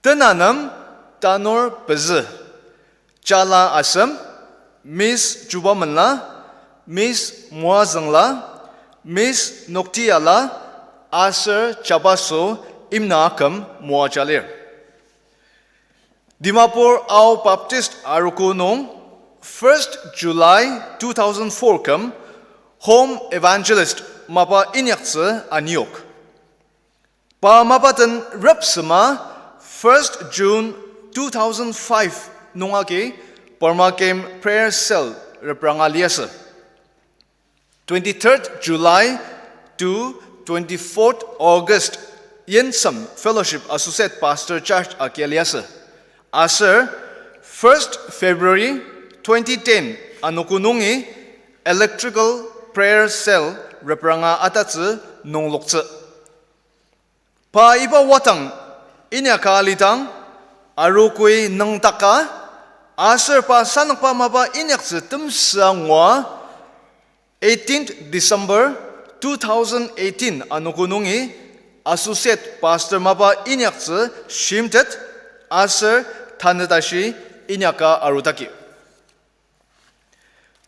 Tenanem tanur pezü. Jala asem, Miss Jubamenla, Miss Moazüngla, Miss Noktiala, aser Jabaso imna aküm moaja lir. Dimapur Ao Baptist Arogo nung first July two thousand four küm Home evangelist mapa inyaktsü aniyok. Pa mapa den repsema first June two thousand five nung agi Burma Camp Prayer Cell repranga liasü. Twenty-third July to twenty-fourth August Yensem Fellowship Associate Pastor Church agia liasü. Aser first February twenty ten anogo nungi Electrical Prayer Cell repranga atatsü nungloktsü. Pa iba wadang inyaka alidang, arogoi nüngdaka, aser pa sanokba mapa inyaktsü temsü angua, eighteenth December two thousand eighteen anogo nungi Associate Pastor mapa inyaktsü shimtet, aser tanü tashi inyaka arudaki.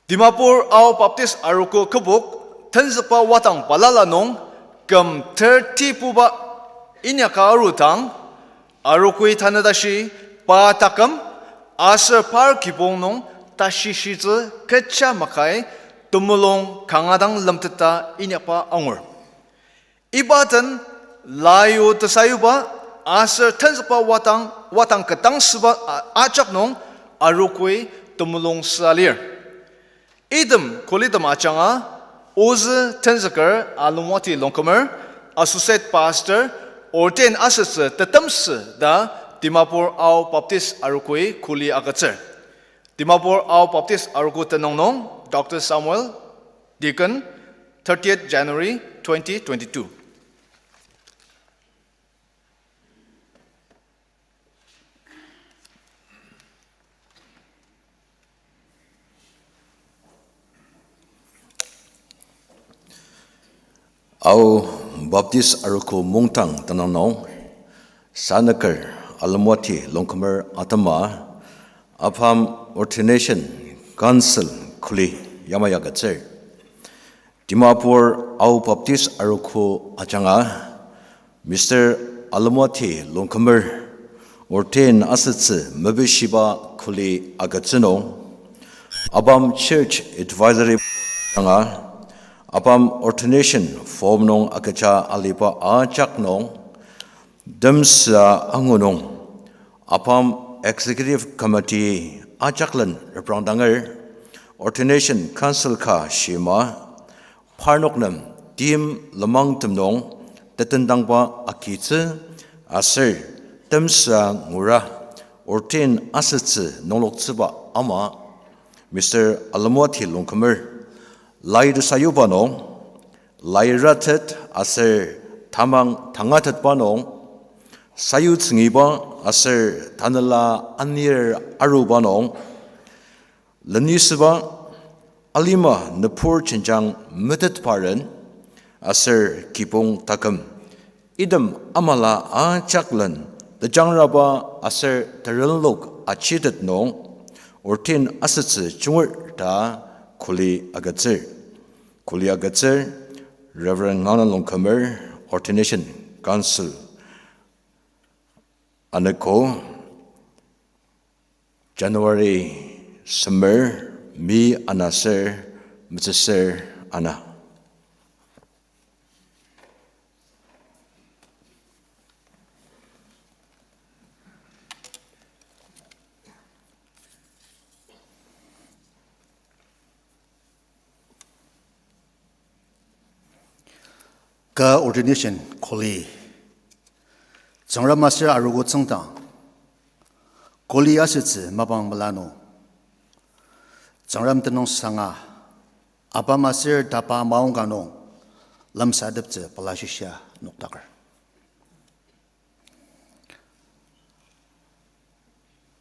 Dimapur Ao Baptist Arogo kübok tenzükba wadang balala nung küm thirty puba inyaka arudang, arogoi tanü tashi pa taküm aser par kibong nung tashi shitsü kecha makai temulung kanga dang lemteta inyakba angur. Iba den layu tesayuba aser tenzükba wadang, wadang ketdangsüba a-, ajak nung arogoi temulung süa lir. Item kuli tem ajanga, ozü tenzüker Alemwati Longkumer, Associate Pastor, ordain asütsü tetemsü ta Dimapur Ao Baptist Arogoi kuli agütsür. Dimapur Ao Baptist Arogo tenüng nung, Doctor Samuel, Deacon, thirtieth January twenty twenty-two. Ao Baptist Arogo mungdang tenüng nung, sanüker Alemwati Longkumer atema, ABAM Ordination Council kuli yamai agütsür. Dimapur Ao Baptist Arogo ajanga, Mister Alemwati Longkumer, ordain asütsü mepeshiba kuli agütsü nung, ABAM Church Advisory ajanga, ABAM Ordination Form nung agüja aliba ajak nung, temsüa angu nung, ABAM Executive Committee ajaklen reprangdanger, Ordination Council ka shima, parnok nem tim lenmangtem nung tetendangba agitsü aser temsüa ngura ordain asütsü nungloktsüba ama Mister Alemwati Longkumer, lai tesayuba nung, lai ratet aser tamang tangatetba nung, sayutsüngiba aser tanela anir aruba nung, lenisüba alima nübur jenjang metetbaren aser kibong taküm, item amala ajaklen tejangraba aser terenlok achitet nung ordain asütsü junger ta kuli agütsür. Kuli agütsür, Reverend Ngangnan Longkumer, Ordination Council. Aneko, January semer, mi ana ser, metsüser ana. Kü ordination kuli, Tsüngrem aser arogo tsüngdang, kuli asütsü mapang melanu, Tsüngrem tenüng sanga, apam aser tapa maongka nung, lemsateptsü pela shishia nokdaker.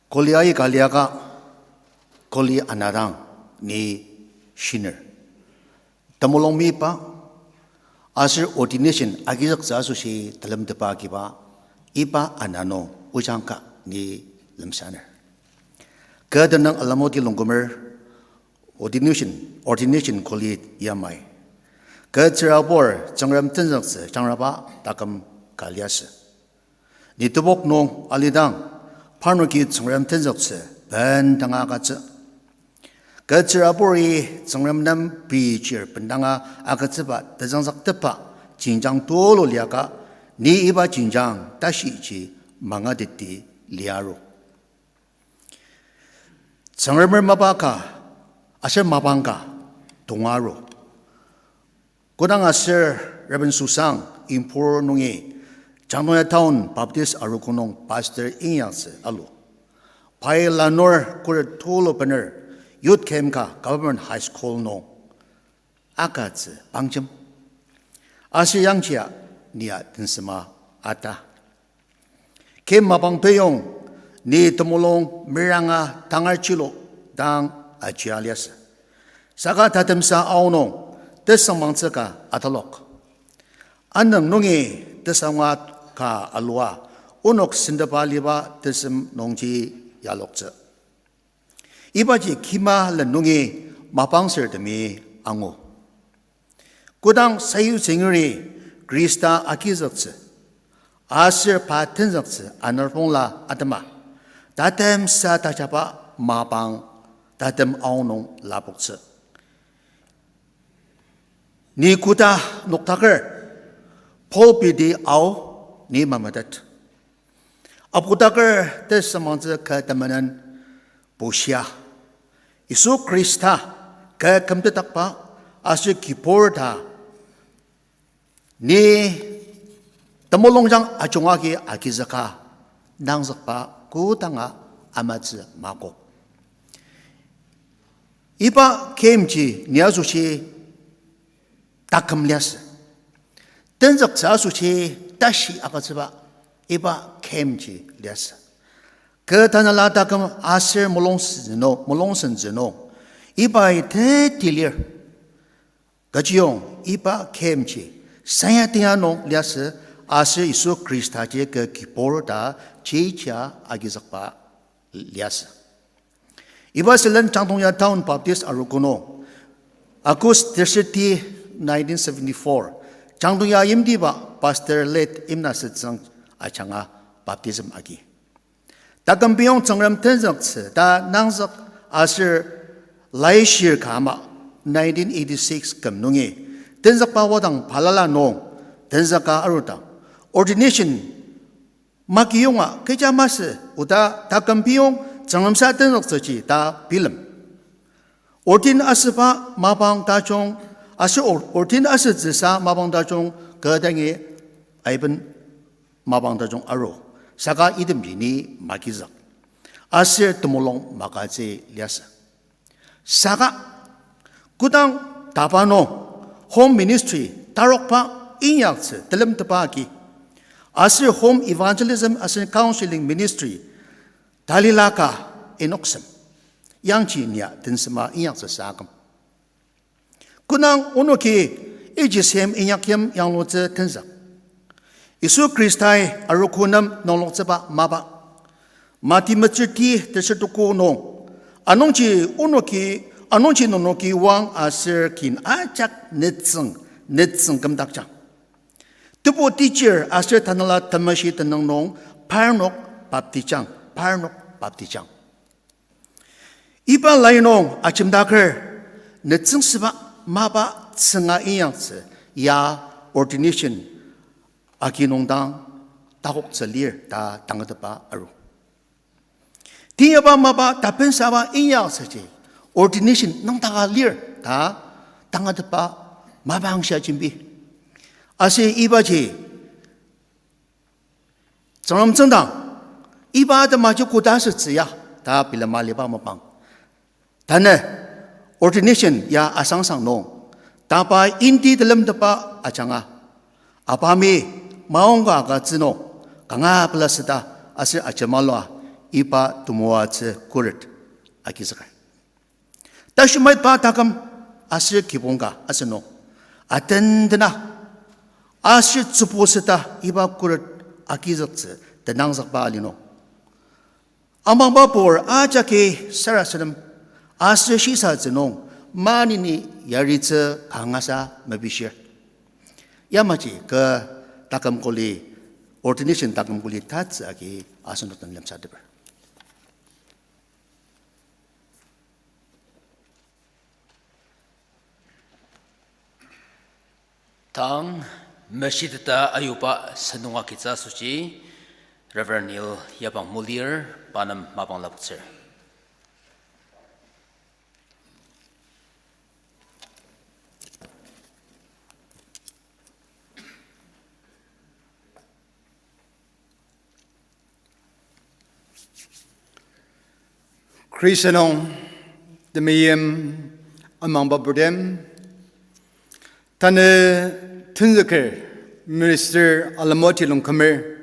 Kuli aika liaka, kuli anadang ni shiner. Temulung mipa, aser ordination agizüktsü asoshi telemtepa kiba, iba ana nung ojangka ni lemsaner. Kü tenüng Alemwati Longkumer, ordination, ordination kuli yamai. Kü tsürabur Tsüngrem tenzüktsü jangraba taküm ka liasü. Ni tebok nung alidang, parnoki Tsüngrem tenzüktsü bendanga agütsü. Kü tsüraburi Tsüngrem nem pei chir bendanga agütsüba tezüngzüktepba jenjang tulu liaka, ni iba jenjang tashiji mangateti liaru. Tsüngremer mapa ka, aser mapang ka, tongaru. Kodang aser Reverend Susang Impur nungi Changtonga Town Baptist Arogo nung pastor inyaktsü alu. Pai lanur khuret tulu bener youth camp ka Government High School nung akatsü pangjem. Aser yangji a nia tensema ata. Küm mapang peyong, ni temulung meranga tangar chilo dang ajia liasü. Saka tatemsa aonung, tesüngmangtsü ka atalok. Anüng nungi tesanga ka alua, onok sentepa liba tesem nungji yaloktsü. Ibaji kima len nungi mapangsertemi angu. Kodang sayutsüngri Khrista agizüktsü, aser pa tenzüktsü anarpongla atema, tatemsa tajaba mapang tatem aonung lapoktsü. Ni koda noktaker, pulpiti ao ni mametet. Apotaker tesüngmangtsü kü temenen bushia. Yisu Khrista kü kümtetdakba aser kibur ta ni temulungjang ajunga agi agizüka nangzükba kodanga amatsü makok. Iba kümji ni asoshi taküm liasü. Tenzüktsü asoshi tashi agütsüba iba kümji liasü. Kü tanela taküm aser mulung senzü nung, mulung senzü nung, ibai teti lir. Kechiyong iba kümji sanya tenya nung liasü, aser Yisu Khristaji kü kibur ta chija agizükba liasü. Iba sülen Changtonga Town Baptist Arogo nung, August thirty, nineteen seventy-four, Changtonga yimtiba Pastor Late Imnasetsüng ajanga baptism agi. Taküm piyong Tsüngrem tenzüktsü ta nangzük aser laishir ka ama nineteen eighty-six küm nungi tenzükba wadang balala nung tenzüka arudang, ordination makiyonga kecha masü oda taküm piyong Tsüngremsa tenzüktsüji ta bilem. Ordain asüba mapang tajung, aser or-, ordain asütsüsa mapang tajung kü dangi aiben mapang tajung aru, saka itemji ni magizük. Aser temulung magütsü liasü. Saka kodang tapa nung home ministry tarokba inyaktsü telemtepa agi, aser home evangelism aser counseling ministry talila ka inoksem, yangji nia tensema inyaktsü saküm. Kodang onoki iji sem inyakyim yanglutsü tenzük, Yisu Khristai arogo nem nungloktsüba mapa, Mati metsürti teser tuko nung, anungji onoki, anungji nenoki oang aser kin ajak nütsüng, nütsüng kümdakjang. Tebu teacher aser Tanela Temeshi tenüng nung parnok baptijang, parnok baptijang. Iba lai nung ajemdaker nütsüngsüba mapa tsünga inyaktsü ya ordination agi nungdang takoktsü lir ta tangatetba aru. Tiyaba mapa tapensaba inyaktsüji ordination nüngdaka lir ta tangatetba mapa angshia jembi. Aser ibaji Tsüngrem tsüngdang, iba atemaji koda asütsü ya ta bilema aliba mapang. Tanü ordination ya asangsang nung, tapa indi telemtepa ajanga, apami maongka agütsü nung, kanga pelasüta aser ajemalua iba temoatsü khuret agizüker. Tashimaitba taküm aser kibong ka asünung, atendena aser tsübuseta iba khuret agizüktsü tenangzükba ali nung, amangba pur ajaki sarasadem aser shisatsü nung maneni yaritsü kangasa mepishir. Yamaji kü taküm kuli, ordination taküm kuli tatsü agi asenok den lemsateper. Tang meshiteta ayuba sentong agitsü asoshi Reverend Neil Yabang Mulir, pa nem mapang lapoktsür. Khrista nung temeim amangba purtem, tanü tenzüker Minister Alemoti Longkümer,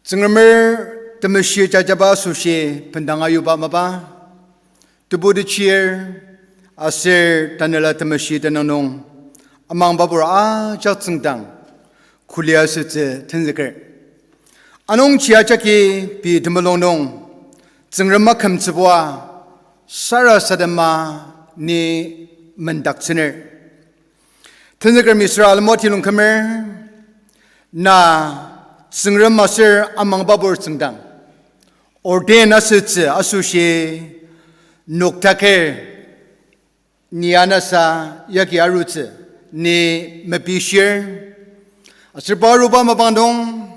Tsüngremer temeshi jajaba asoshi bendang ayuba mapa, tebu techir, aser tanela temeshi tenüng nung amangbabur ajak tsüngdang kuli asütsü tenzüker. Anungji ajaki pei temulung nung Tsüngrem akümtsübua sarasadema ni mendaktsüner. Tenzüker Mister Alemoti Longkümer, na Tsüngrem aser amangbabur tsüngdang ordain asütsü asoshi noktaker ni anasa yagi arutsü ni mepishir. Aser pa aruba mapang nung,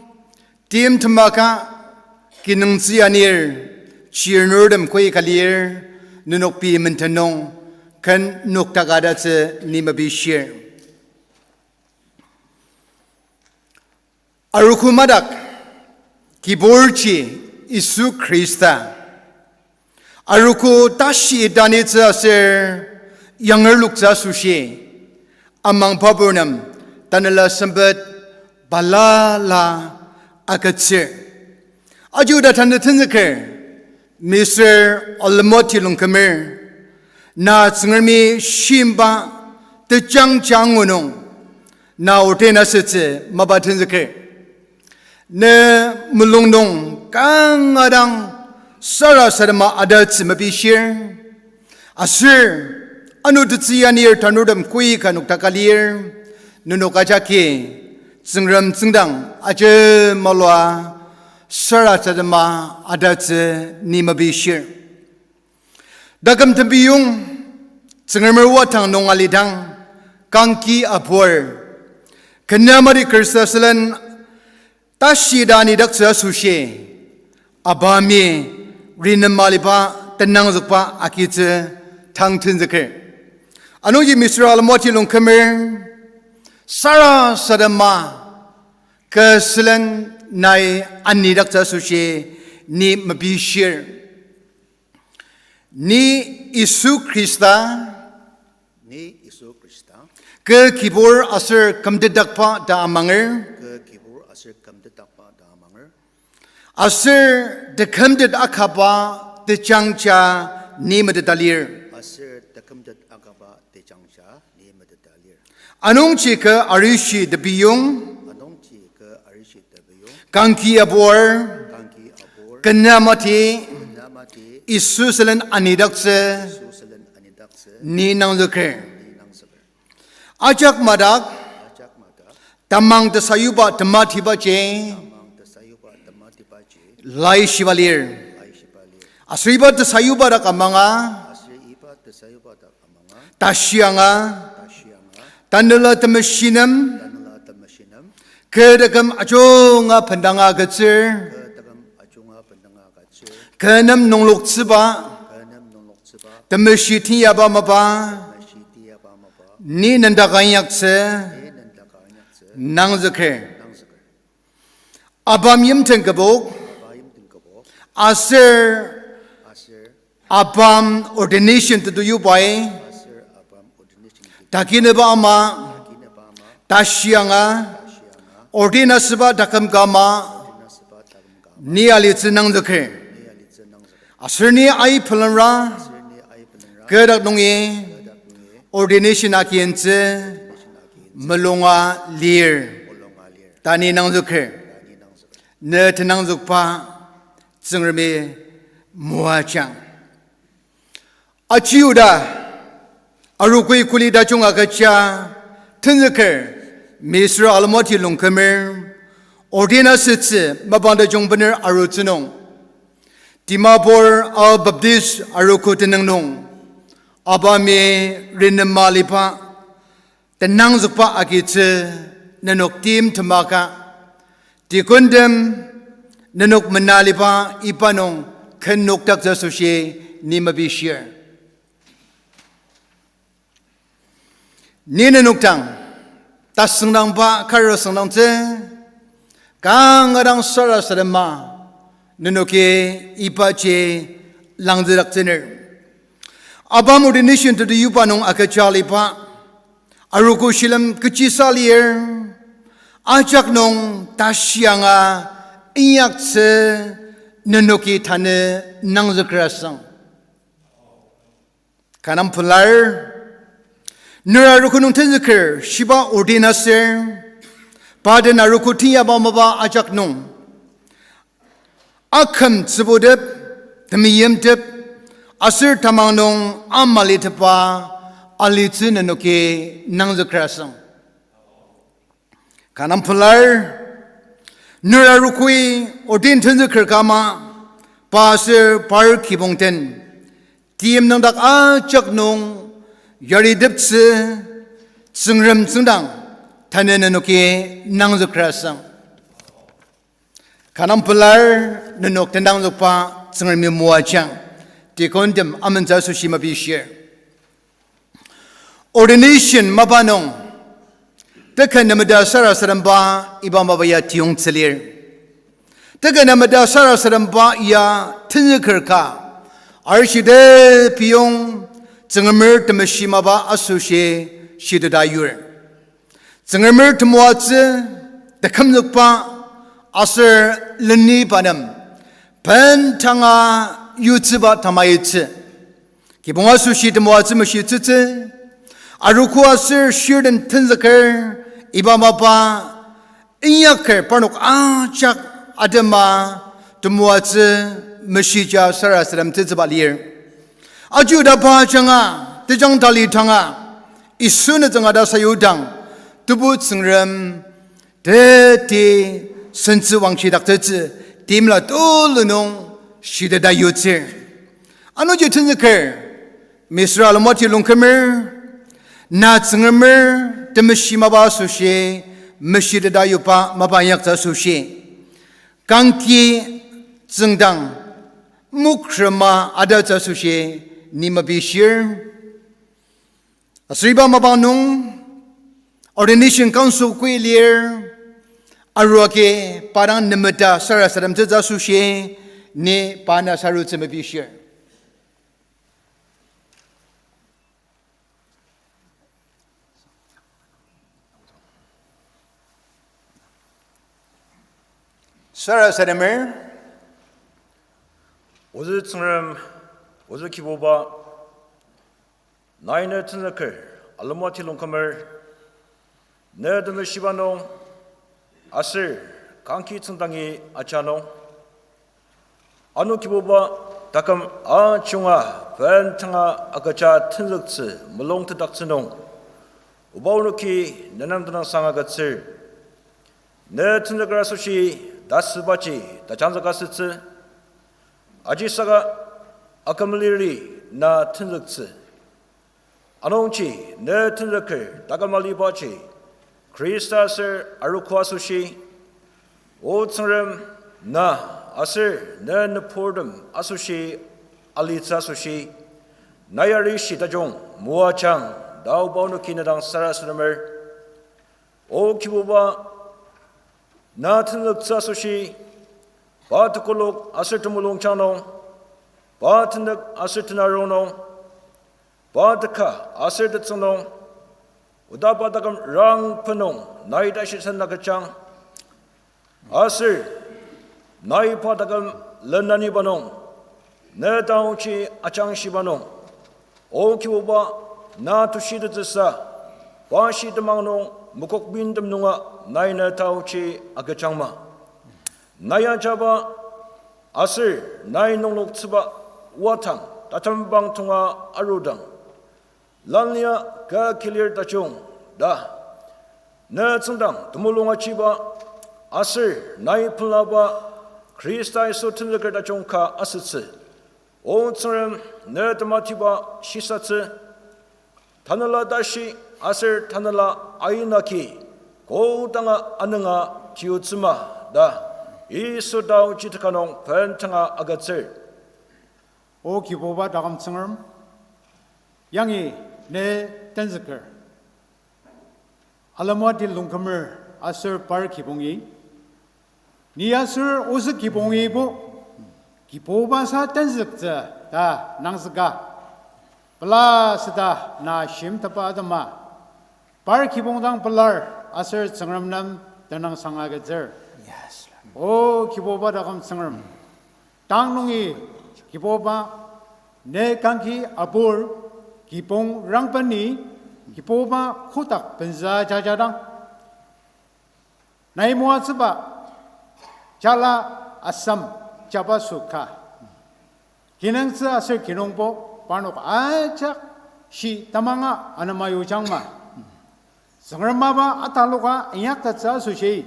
tim temaka kinungtsü anir, chirnurtem koi ka lir, nenok pei menden nung ken noktaka tatsü ni mepishir. Arogo madak, Kiburji Yisu Khrista, arogo tashi tanitsü aser yangerloktsü asoshi, amangbabur nem tanela sempet balala agütsür. Aji oda tanü tenzüker, Mister Alemoti Longkümer, na Tsüngremi shimba tejangja angu nung, na ordain asütsü mapa tenzüker. Ne mulung nung kanga dang sarasadema adatsü mepishir. Aser, ano tetsü anir tanurtem koi ka noktaka lir, nenok ajaki Tsüngrem tsüngdang ajemalu sarasadema adatsü ni mepishir. Taküm tembiyong, Tsüngremer watang nung alidang, kangki apur, kena mati Khrista sülen tashi ta anidaktsü asoshi, abami rinema aliba tenangzükba agitsü tang tenzüker. Anungji Mister Alemoti Longkümer, sarasadema kü sülen nai anidaktsü asoshi ni mepishir. Ni Yisu Khrista, ni Yisu Khrista, kü kibur aser kümtetdakba ta amanger, kü kibur aser kümtetdakba ta amanger, aser tekümtet akaba tejangja ni meteta lir, aser tekümtet akaba tejangja ni meteta lir. Anungji kü arishi tebiyong, anungji kü arishi tebiyong, kangki apur, kangki apur, kena mati, kena mati, Yisu sülen anidaktsü, Yisu sülen anidaktsü, ni nangzüker, ni nangzüker. Ajak madak, ajak madak, tamang tesayuba tematibaji, tamang tesayuba tematibaji, laishiba lir, laishiba lir. Aser iba tesayuba dak amanga, aser iba tesayuba dak amanga, tashi anga, tashi anga, Tanela Temeshi nem, Tanela Temeshi nem, kü taküm ajunga bendanga agütsür, kü taküm ajunga bendanga agütsür, kü nem nungloktsüba, kü nem nungloktsüba, temeshi tiyaba mapa, temeshi tiyaba mapa, ni nendaka inyaktsü, ni nendaka inyaktsü, nangzüker, nangzüker. Abam yimten kübok, abam yimten kübok, aser, aser, abam ordination tetuyu pai, aser abam ordination tetuyu, takineba ama, takineba ama, tashi anga, tashi anga, ordain asüba taküm ka ama, ordain asüba taküm ka ama, ni alitsü nangzüker, ni alitsü nangzüker. Aser ni ai pelenra, aser ni ai pelenra, kü dak nungi, kü dak nungi, ordination akintsü, ordination akintsü, mulunga lir, mulunga lir, ta ni nangzüker, ta ni nangzüker. Ne tenangzükba Tsüngremi moajang. Aji oda, arogoi kuli tajung agüja, tenzüker, Mister Alemoti Longkümer, ordain asütsü mapang tajung bener arutsü nung, Dimapur Ao Baptist Arogo tenüng nung, abami rinema aliba, tenangzükba agitsü nenok timtemaka. Deacontem, nenok menaliba iba nung ken nokdaktsü asoshi ni mepishir. Ni nenok dang tasüngdangba kar asüngdangtsü, kanga dang sarasadema nenoki ibaji langzüdaktsüner. ABAM ordination tetezüba nung agüja aliba, arogo shilem kechisa lir, ajak nung tashi anga inyaktsü nenoki tanü nangzüker asüng. Kanga pelar, ner arogo nung tenzüker shiba ordain aser, pa den arogo teyaba mapa ajak nung aküm tsübutep, temeimtep, aser tamang nung amalitepba alitsü nenoki nangzüker asüng. Kanga pelar, ner arogoi ordain tenzüker ka ama, pa aser par kibong den tim nüngdak ajak nung yariteptsü Tsüngrem tsüngdang tanü nenoki nangzüker asüng. Kanga pelar, nenok tenangzükba Tsüngremi moajang. Deacontem amentsü asoshi mepishir. Ordination mapa nung teka nemeta sarasademba iba mapa ya tiyongtsü lir. Teka nemeta sarasademba ya tenzüker ka, arishide piyong Tsüngremer temeshi mapa asoshi shiteta yur. Tsüngremer temoatsü, tekümzükba, aser leniba nem bendanga yutsüba tamaitsü. Kibong asoshi temoatsü meshitsütsü, arogo aser shirden tenzüker, iba mapa inyaker parnok ajak atema temoatsü meshija sarasademtsütsüba lir. Ajudaba ajanga, tejang tali tanga, Yisu nütsüng ata sayudang, Tebu Tsüngrem teti sentsü wangshidaktsütsü, timla tulu nung shiteta yutsür. Anungji tenzüker, Misra alomati lungkümer, na Tsüngremer temeshi mapa asoshi, meshiteta yuba mapa inyaktsü asoshi, kangki tsüngdang mokrema adatsü asoshi ni mepishir. Aser iba mapa nung ordination council koi lir, aruagi pa dang nemeta sarasademtsütsü asoshi ni pa na sarutsü mepishir. Sarasademer, ozü Tsüngrem, ozü Kibuba, nai ne tenzüker, alomati lungkümer, ne temeshiba nung, aser kangki tsüngdangi aja nung, ano Kibuba, taküm ajunga bendanga agüja tenzüktsü mulung tedaktsü nung, oba onoki ne nem tenüngsang agütsür. Ne tenzüker asoshi tasübaji tajangzüka asütsü. Ajisaka akümliri na tenzüktsü. Anungji ne tenzüker taküm alibaji Khrista aser arogo asoshi, O Tsüngrem, na aser ne nüburtem asoshi alitsü asoshi, nai arishi tajung moajang ta oba onoki ne dang sarasademer. O Kibuba, na tenzüktsü asoshi, pa tekolak aser temulungjang nung, pa tenük aser tenarong nung, pa teka aser tetsüng nung, oda pa taküm rangpet nung nai tashi sen agüjang. Aser nai pa taküm lenaniba nung, ne taoji ajangshiba nung, O Kibuba, na tushitettsüsa, pa shitemang nung mokokbintem nunga nai ne taoji agüjangma. Nai ajaba aser nai nungloktsüba wadang tatembang tonga arudang, lanlia kü kilir tajung ta ne tsüngdang temulung achiba aser nai pelaba Khrista Yisu tenzüker tajung ka asütsü. O Tsüngrem, ne tematiba shisatsü, tanela tashi aser tanela ayinaki kodanga anünga tiutsüma ta Yisu tao jitaka nung pentanga agütsür. O Kibuba taküm Tsüngrem, yangi ne tenzüker. Alemati lungkümer aser par kibongi, ni aser ozü kibongibo, Kibuba sa tenzüktsü ta nangzüka. Pela süda na shimteba atema, par kibong dang pelar aser Tsüngrem nem tenüngsang agütsür. Yes. O Kibuba taküm Tsüngrem, tang nungi Kibuba, ne kangki apur, kibong rangpeni, Kibuba kotak benza jajadang, nai moatsüba, jala asam jabaso ka kinungtsü aser kinungpo, parnok ajak shi tamanga anema yujangma. Tsüngrem mapa ataloka inyaktettsü asoshi,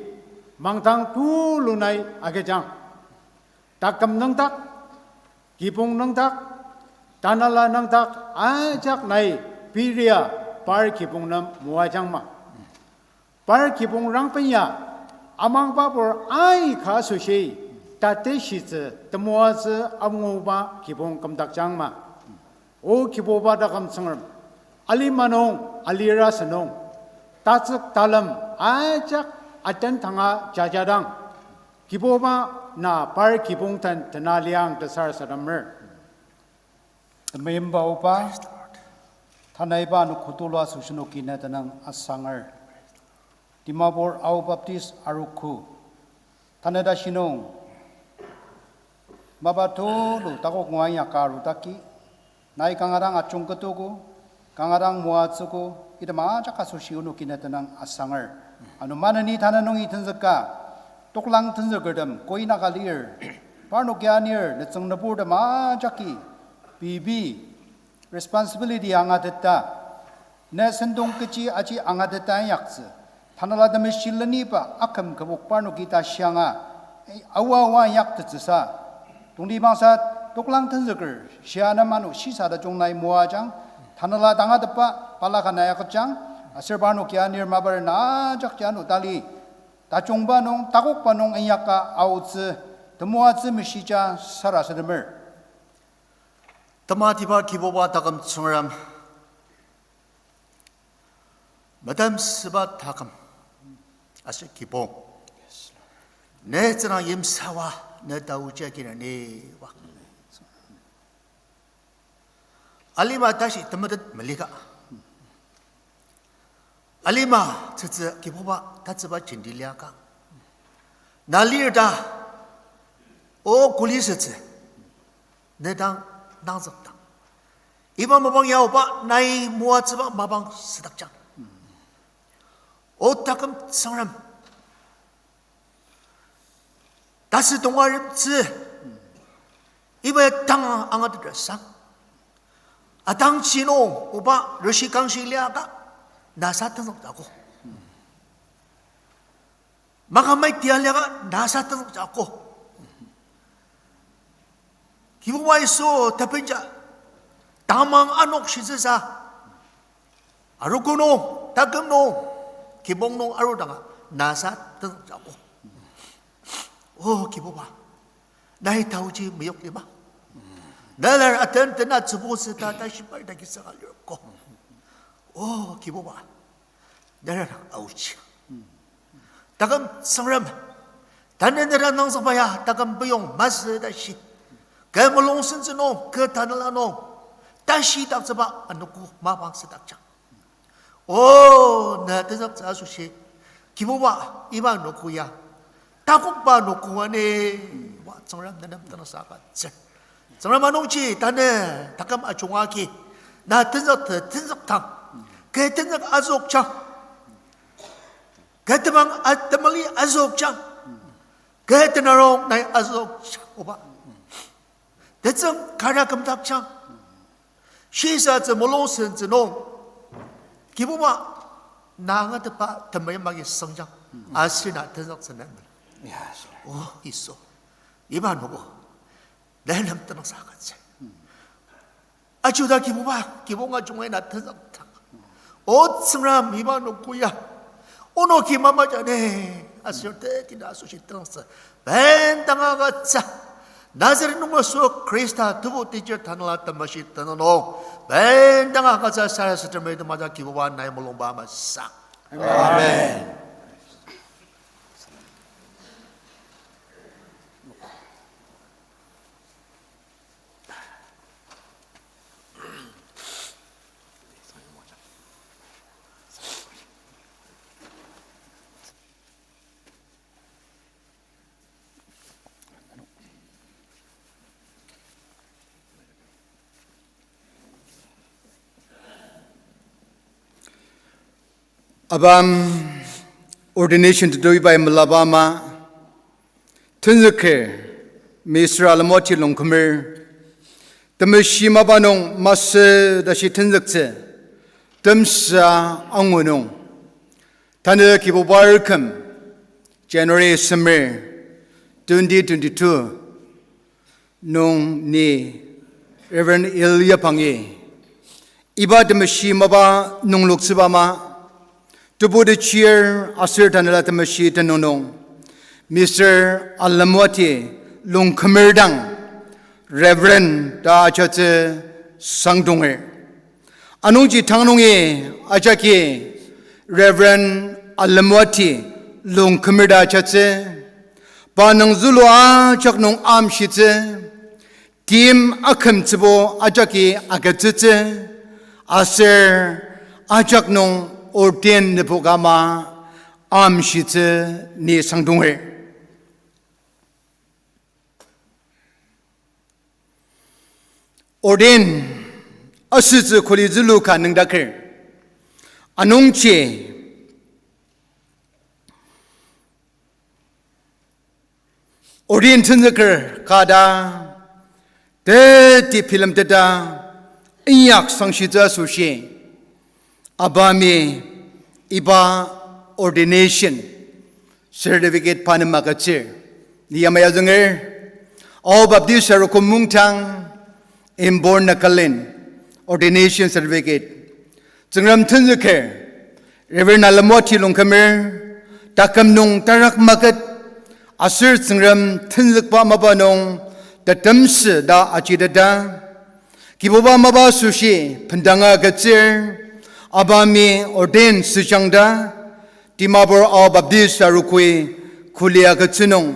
mangdang tulu nai agüjang. Taküm nüngdak, kibong nüngdak, tanela nüngdak ajak nai piria par kibong nem moajangma. Par kibong rangben ya, amangbabur aika asoshi, tatishitsü temoatsü anguba kibong kümdakjangma. O Kibuba taküm Tsüngrem, alima nung alira sünung, tatsük talem ajak atentanga jajadang, Kibuba na par kibong den tena liang tesar sademer. Temeimba Oba, tanü iba anogo tulu asoshi noki ne tenüng asanger. Dimapur Ao Baptist Arogo, tanü tashi nung mapa tulu takok ngua inyaka arudaki, nai kanga dang ajungketogo, kanga dang moatsügo, item ajak asoshi onoki ne tenüng asanger. Ano maneni tanü nungi tenzüka, toklang tenzükertem koinaka lir, parnoki anir nütsüng nüburtem ajaki pei pei responsibility angateta, ne sentong kechi aji angateta inyaktsü, Tanela Temeshi leniba aküm kübok parnoki ta shianga, aoa aoa inyaktettsüsa, tongtibangsa toklang tenzüker shia nem ano shisa tajung nai moajang, Tanela tangatetba balaka nai agüjang, aser parnoki anir maparen ajakji ano tali tajungba nung, takokba nung inyaka aotsü, temoatsü meshija sarasademer. Tematiba Kibuba taküm Tsüngrem, metemsüba taküm aser kibong, ne tsünang yimsawa, ne taoji aginer ni wa. Alima tashi temetet melika, alima tsütsü Kibuba tatsüba jenti liaka, na lir ta, o kuli sütsü, ne dang nangzükdang, iba mapang ya Oba nai moatsüba mapang südakjang. O taküm Tsüngrem, tasü tonga remtsü, iba ya tanga angatetrasang, atangji nung Oba reshi kangshi liaka, nasa tenzüktsü akok. Makamai tia liaka nasa tenzüktsü akok. Kibuba Yisu tebenja tamang anok shitsüsa, arogo nung, taküm nung, kibong nung arudanga nasa tenzüktsü akok. O Kibuba, nai taoji meyok liba, nelar aten tena tsübusü ta tashibar ta kisaka lirko. O Kibuba, nelar aoji. Taküm Tsüngrem, tanü nera nangzükba ya taküm peyong masü tashi, kü mulung sentsü nung, kü tanela nung, tashidaktsüba anogo mapang südakjang. O, na tenzüktsü asoshi, Kibuba, iba anogo ya takokba anogo ani, wa Tsüngrem nenem tenüngsaka tsür. Tsüngrem anungji tanü taküm ajunga agi, na tenzüktsü tenzüktang, kü tenzük azükjang, kü temang a-, temeli azükjang, kü tenarong nai azükjang, Oba. Tetsüng kara kümdakjang. Shisatsü mulung sentsü nung, Kibuba, na angatetba temeim agi sengjang, aser na tenzüktsü nem. O Yisu, iba anogo nenem tenüngsaka tsür. Ajuda Kibuba, kibong ajunga na tenzüktang, O Tsüngrem, iba nung koya. Onoki mama jane. Aser tekina asoshi tenüngsü. Bendanga agütsü. Nazareth nunger Yisu Khrista tebu teacher Tanela Temeshi tenüng nung. Bendanga agütsü sarasademdi maja Kibuba nai mulungba masang. Amen. Abam ordination tetoi pai melaba ama, tenzüker, Mister Alemoti Longkümer, temeshi mapa nung masü tashi tenzüktsü, temsa angu nung, tanü Kibuba küm, January semer, twenty twenty-two, nung ni Reverend Ilya Pangi, iba temeshi mapa nungloktsüba ama, tebu techir aser tanela temeshi tenüng nung, Mister Alemoti Longkümer dang Reverend ta ajatsü sangdonger. Anungji tang nungi ajaki Reverend Alemoti Longkümer ta ajatsü, pa nung zülua ajak nung amshitsü, tim akümtsübo ajaki agütsütsü, aser ajak nung ordain nübok ama amshitsü ni sangdonger. Ordain asütsü kuli zülu ka nüngdaker. Anungji ordain tenzüker ka ta teti bilemteta inyak sangshitsü asoshi, abami iba ordination certificate pa nem agütsür. Ni yamai azünger, Ao Baptist Arogo Mungdang, Imbur, Nagaland, ordination certificate. Tsüngrem tenzüker, Reverend Alemoti Longkümer, taküm nung tarak maket, aser Tsüngrem tenzükba mapa nung, tetemsü ta ajiteta, Kibuba mapa asoshi bendanga agütsür, abami ordain süjang ta, Dimapur Ao Baptist Arogoi kuli agütsü nung,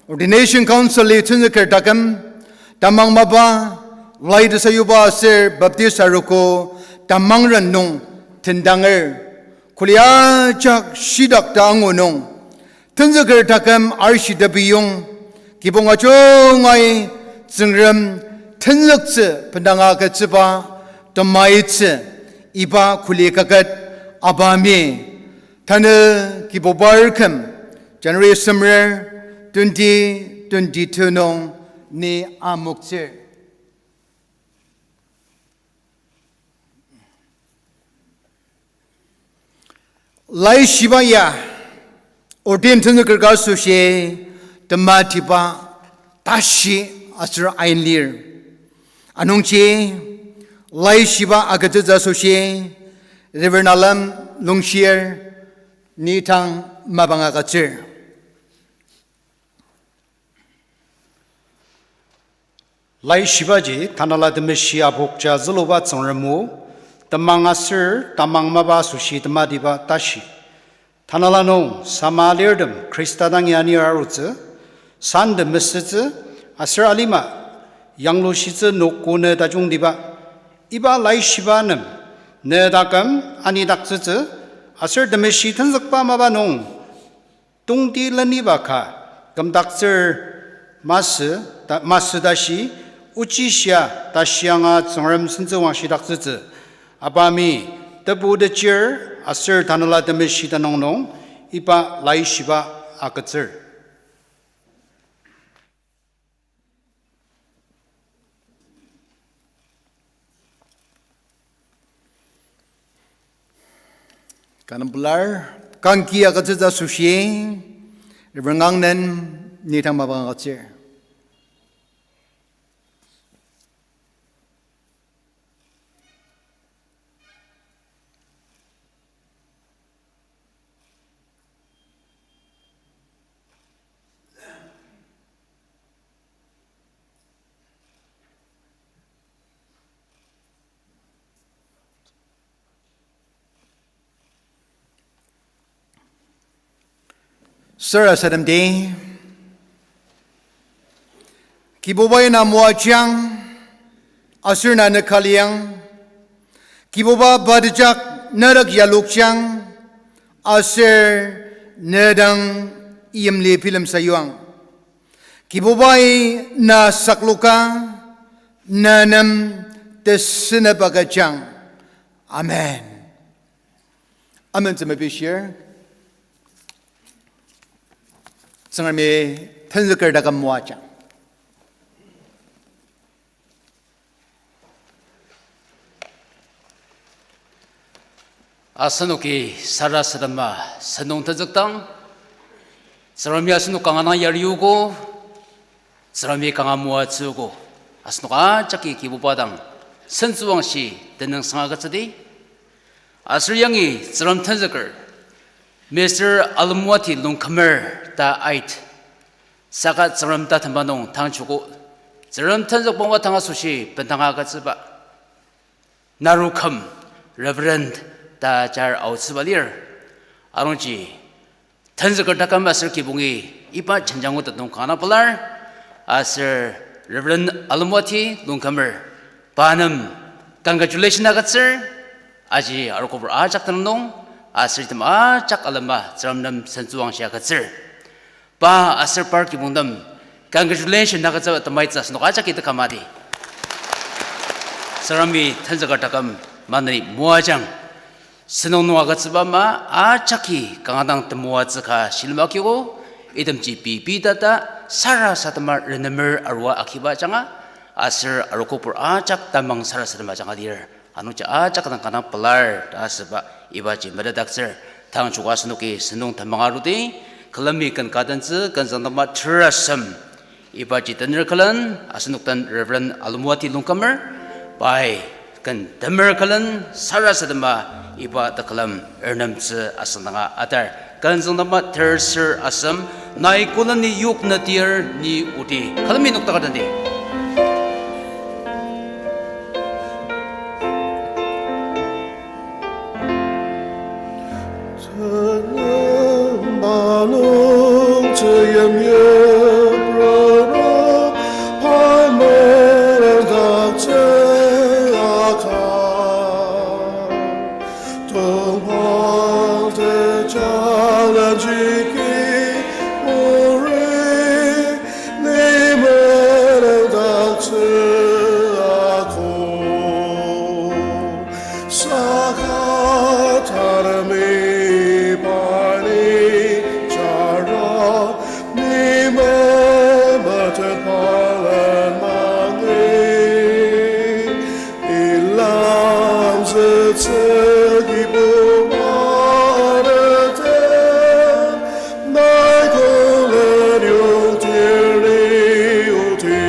Ordination Council-i tenzüker taküm, tamang mapa, lai tesayuba aser Baptist Arogo tamangren nung tendanger, kuli ajak shitak ta angu nung, tenzüker taküm arishi tepiyong, kibong ajungai Tsüngrem tenzüktsü bendanga agütsüba temaitsü iba kuli kaket abami, tanü Kibuba küm January semer twenty twenty-two nung ni amoktsür. Laishiba ya, ordain tenzüker ka asoshi, tematiba tashi aser ain lir. Anungji, laishiba agütsütsü asoshi, Reverend Alem Longshir, ni tang mapang agütsür. Laishibaji Tanela Temeshi apokja züluba Tsüngrem o, temang aser tamang mapa asoshi tematiba tashi. Tanela nung sama alirtem Khrista dangi anir arutsü, san temesütsü, aser alima yanglushitsü nokko ne tajungtiba. Iba laishiba nem ne taküm anidaktsütsü, aser temeshi tenzükba mapa nung tongti leniba ka kümdaktsür masü ta-, masü tashi, ochishia tashi anga Tsüngrem sentsüwangshidaktsütsü. Abami, tebu techir aser Tanela Temeshi tenüng nung, iba laishiba agütsür. Ka nem pelar, kangki agütsütsü asoshi, Reverend Ngangnen, ni tang mapang agütsür. Sarasademdi. Kibubai na moajang, aser na nüka liang. Kibuba pa tejak nedak yalokjang, aser nedang yimli bilemsa yuang. Kibubai na sakloka, na nem tesenep agüjang. Amen. Amen, tsümebishir. Tsüngremi tenzüker taküm moajang. Asenoki sarasadema sentong tenzüktang, Tsüngremi asenok kanga dang yariogo, Tsüngremi kanga moatsüogo, asenok ajaki Kibuba dang sentsüwangshi tenüngsang agütsüdi. Aser yangi Tsüngrem tenzüker, Mister Alemwati Longkümer ta ait, saka Tsüngrem tatemba nung tangjugo, Tsüngrem tenzükba wadang asoshi bendanga agütsüba, naruküm Reverend ta jar aotsüba lir. Anungji tenzüker taküm aser kibongi iba jenjang otet nung kanga pelar, aser Reverend Alemwati Longkümer, pa nem congratulation agütsür, aji arokopur ajak tenüng nung, aser item ajak alema Tsüngrem nem sentsüwangshi agütsür. Pa aser par kibongtem congratulation agütsüba temaitsü asenok ajaki tekamadi. Tsüngremi tenzüker taküm maneni moajang. Sentong nung agütsüba ama ajaki kanga dang temoatsü ka shilem akiogo, itemji pei pei tata sarasadema renemer arua agiba ajanga, aser arokopur ajak tamang sarasadema ajanga lir. Anungji ajak dang kanga pelar ta asüba ibaji metetdaktsür. Tang joko asenoki sentong tamang arudi, külemi ken ka tentsü, ken züngdangba terasem. Ibaji tener külen asenok den Reverend Alemwati Longkümer, pai ken temer külen sarasadema iba tekülem ernemtsü asüngdanga atar. Ken züngdangba terser asem, nai koleni yok netir ni oti. Külemi nokdaka tendi. Tenüngba nung teyimyiprara, pa merangdaktsü aka. Tongpang tejalanji ki ori, ni merangdaktsü ako. Saka tanemi pani jara, ni memetet palen mangi. Ilam zütsü kibu manete, nai kolen yongtir ni oti.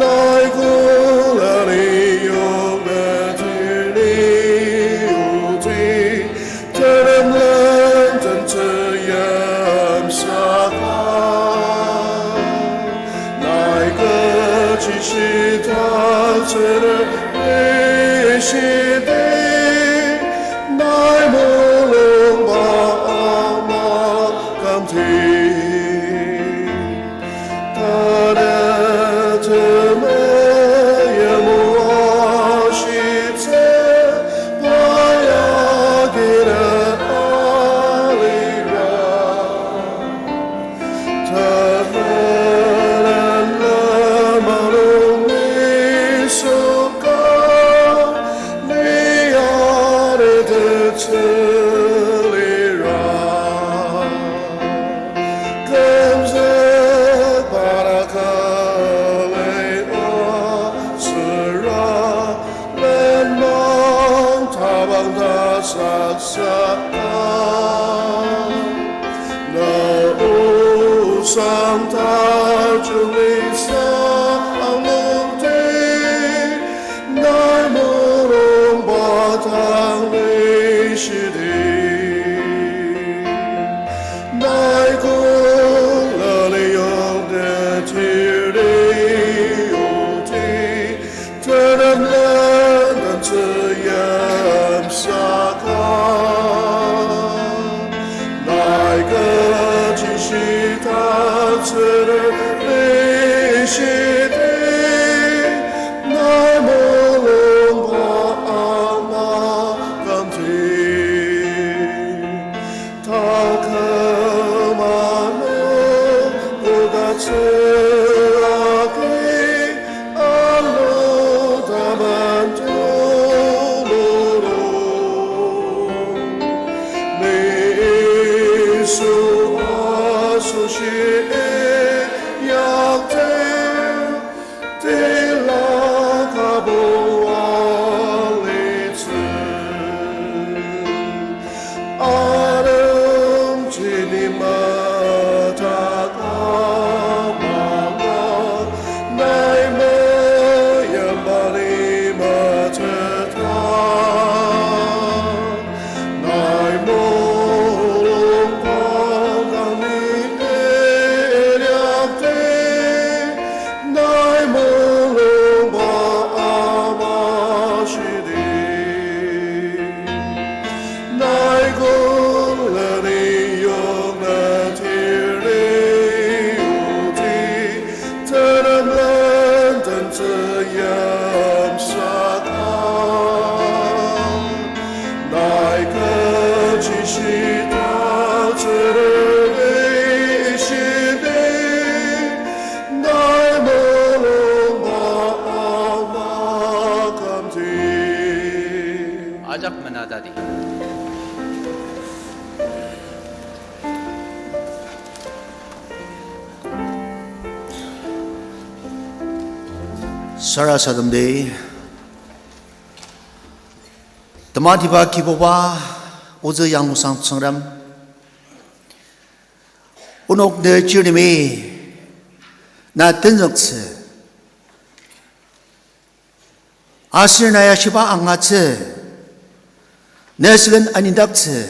Nai koleni yok netir ni oti, tenemlen tentsü yimsaka. Nai kechi shitak tsüner ishidi, nai mulungba ama kümti. Tanü temeim oa shitsü, pa ya kina alira. Temenen lema nung ni soka, ni ya ni tetsü lira. Kümzük para kali asüra, lenmang tabang ta saksaka. Na osang tajung lisa anungdi, nai mulungba tang ni shidi. Nai koleni yok netir ni oti, tenemlen tentsü yimsaka. Na Jak menatadi. Sarasademdi, tematiba Kibuba, ozü yanglusang Tsüngrem, onok ne chirtemi na tenzüktsü, aser na yashiba angatsü, ne sülen anidaktsü,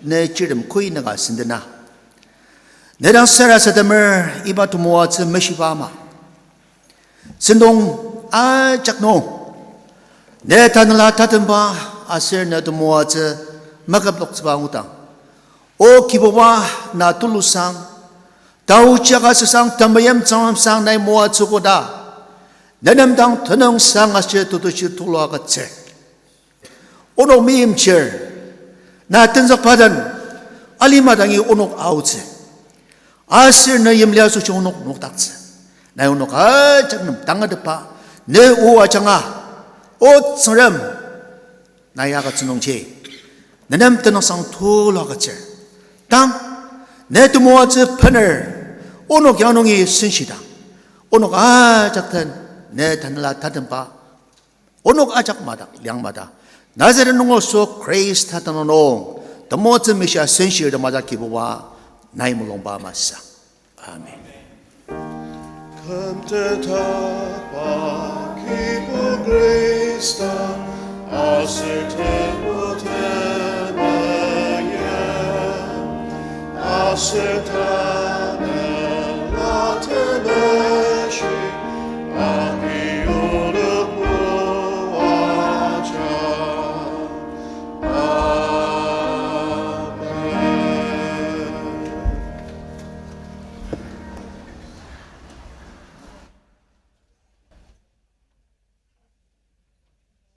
ne chirtem koi naka sendena. Ne dang sarasademer iba temoatsü meshiba ama sentong ajak nung, ne tanela tatemba aser ne temoatsü maküploktsüba angudang, O Kibuba, na tulusang, taochi ka süsang temeim Tsüngrem sang nai moatsü koda, nenem dang tenüngsang aser tetushi tulu agütsür. Onok meimchir, na tenzükba den, alima dangi onok aotsü. Aser na yimli asoshi onok nokdaktsü. Nai onok ajak nem tangatetba, ne o ajanga, O Tsüngrem, nai agütsü nungji, nenem tenüngsang tulu agütsür. Tang, ne temoatsü bener, onok ya nungi senshidang, onok ajak den, ne tanela tatemba, onok ajak madak liang mada, Nazareth nung Yisu Khrista tenüng nung, temoatsü mishia senshir temajak Kibuba, nai mulungba masü. Amen. Kümtetba Kibu Khrista, aser Tebu temeim, aser ta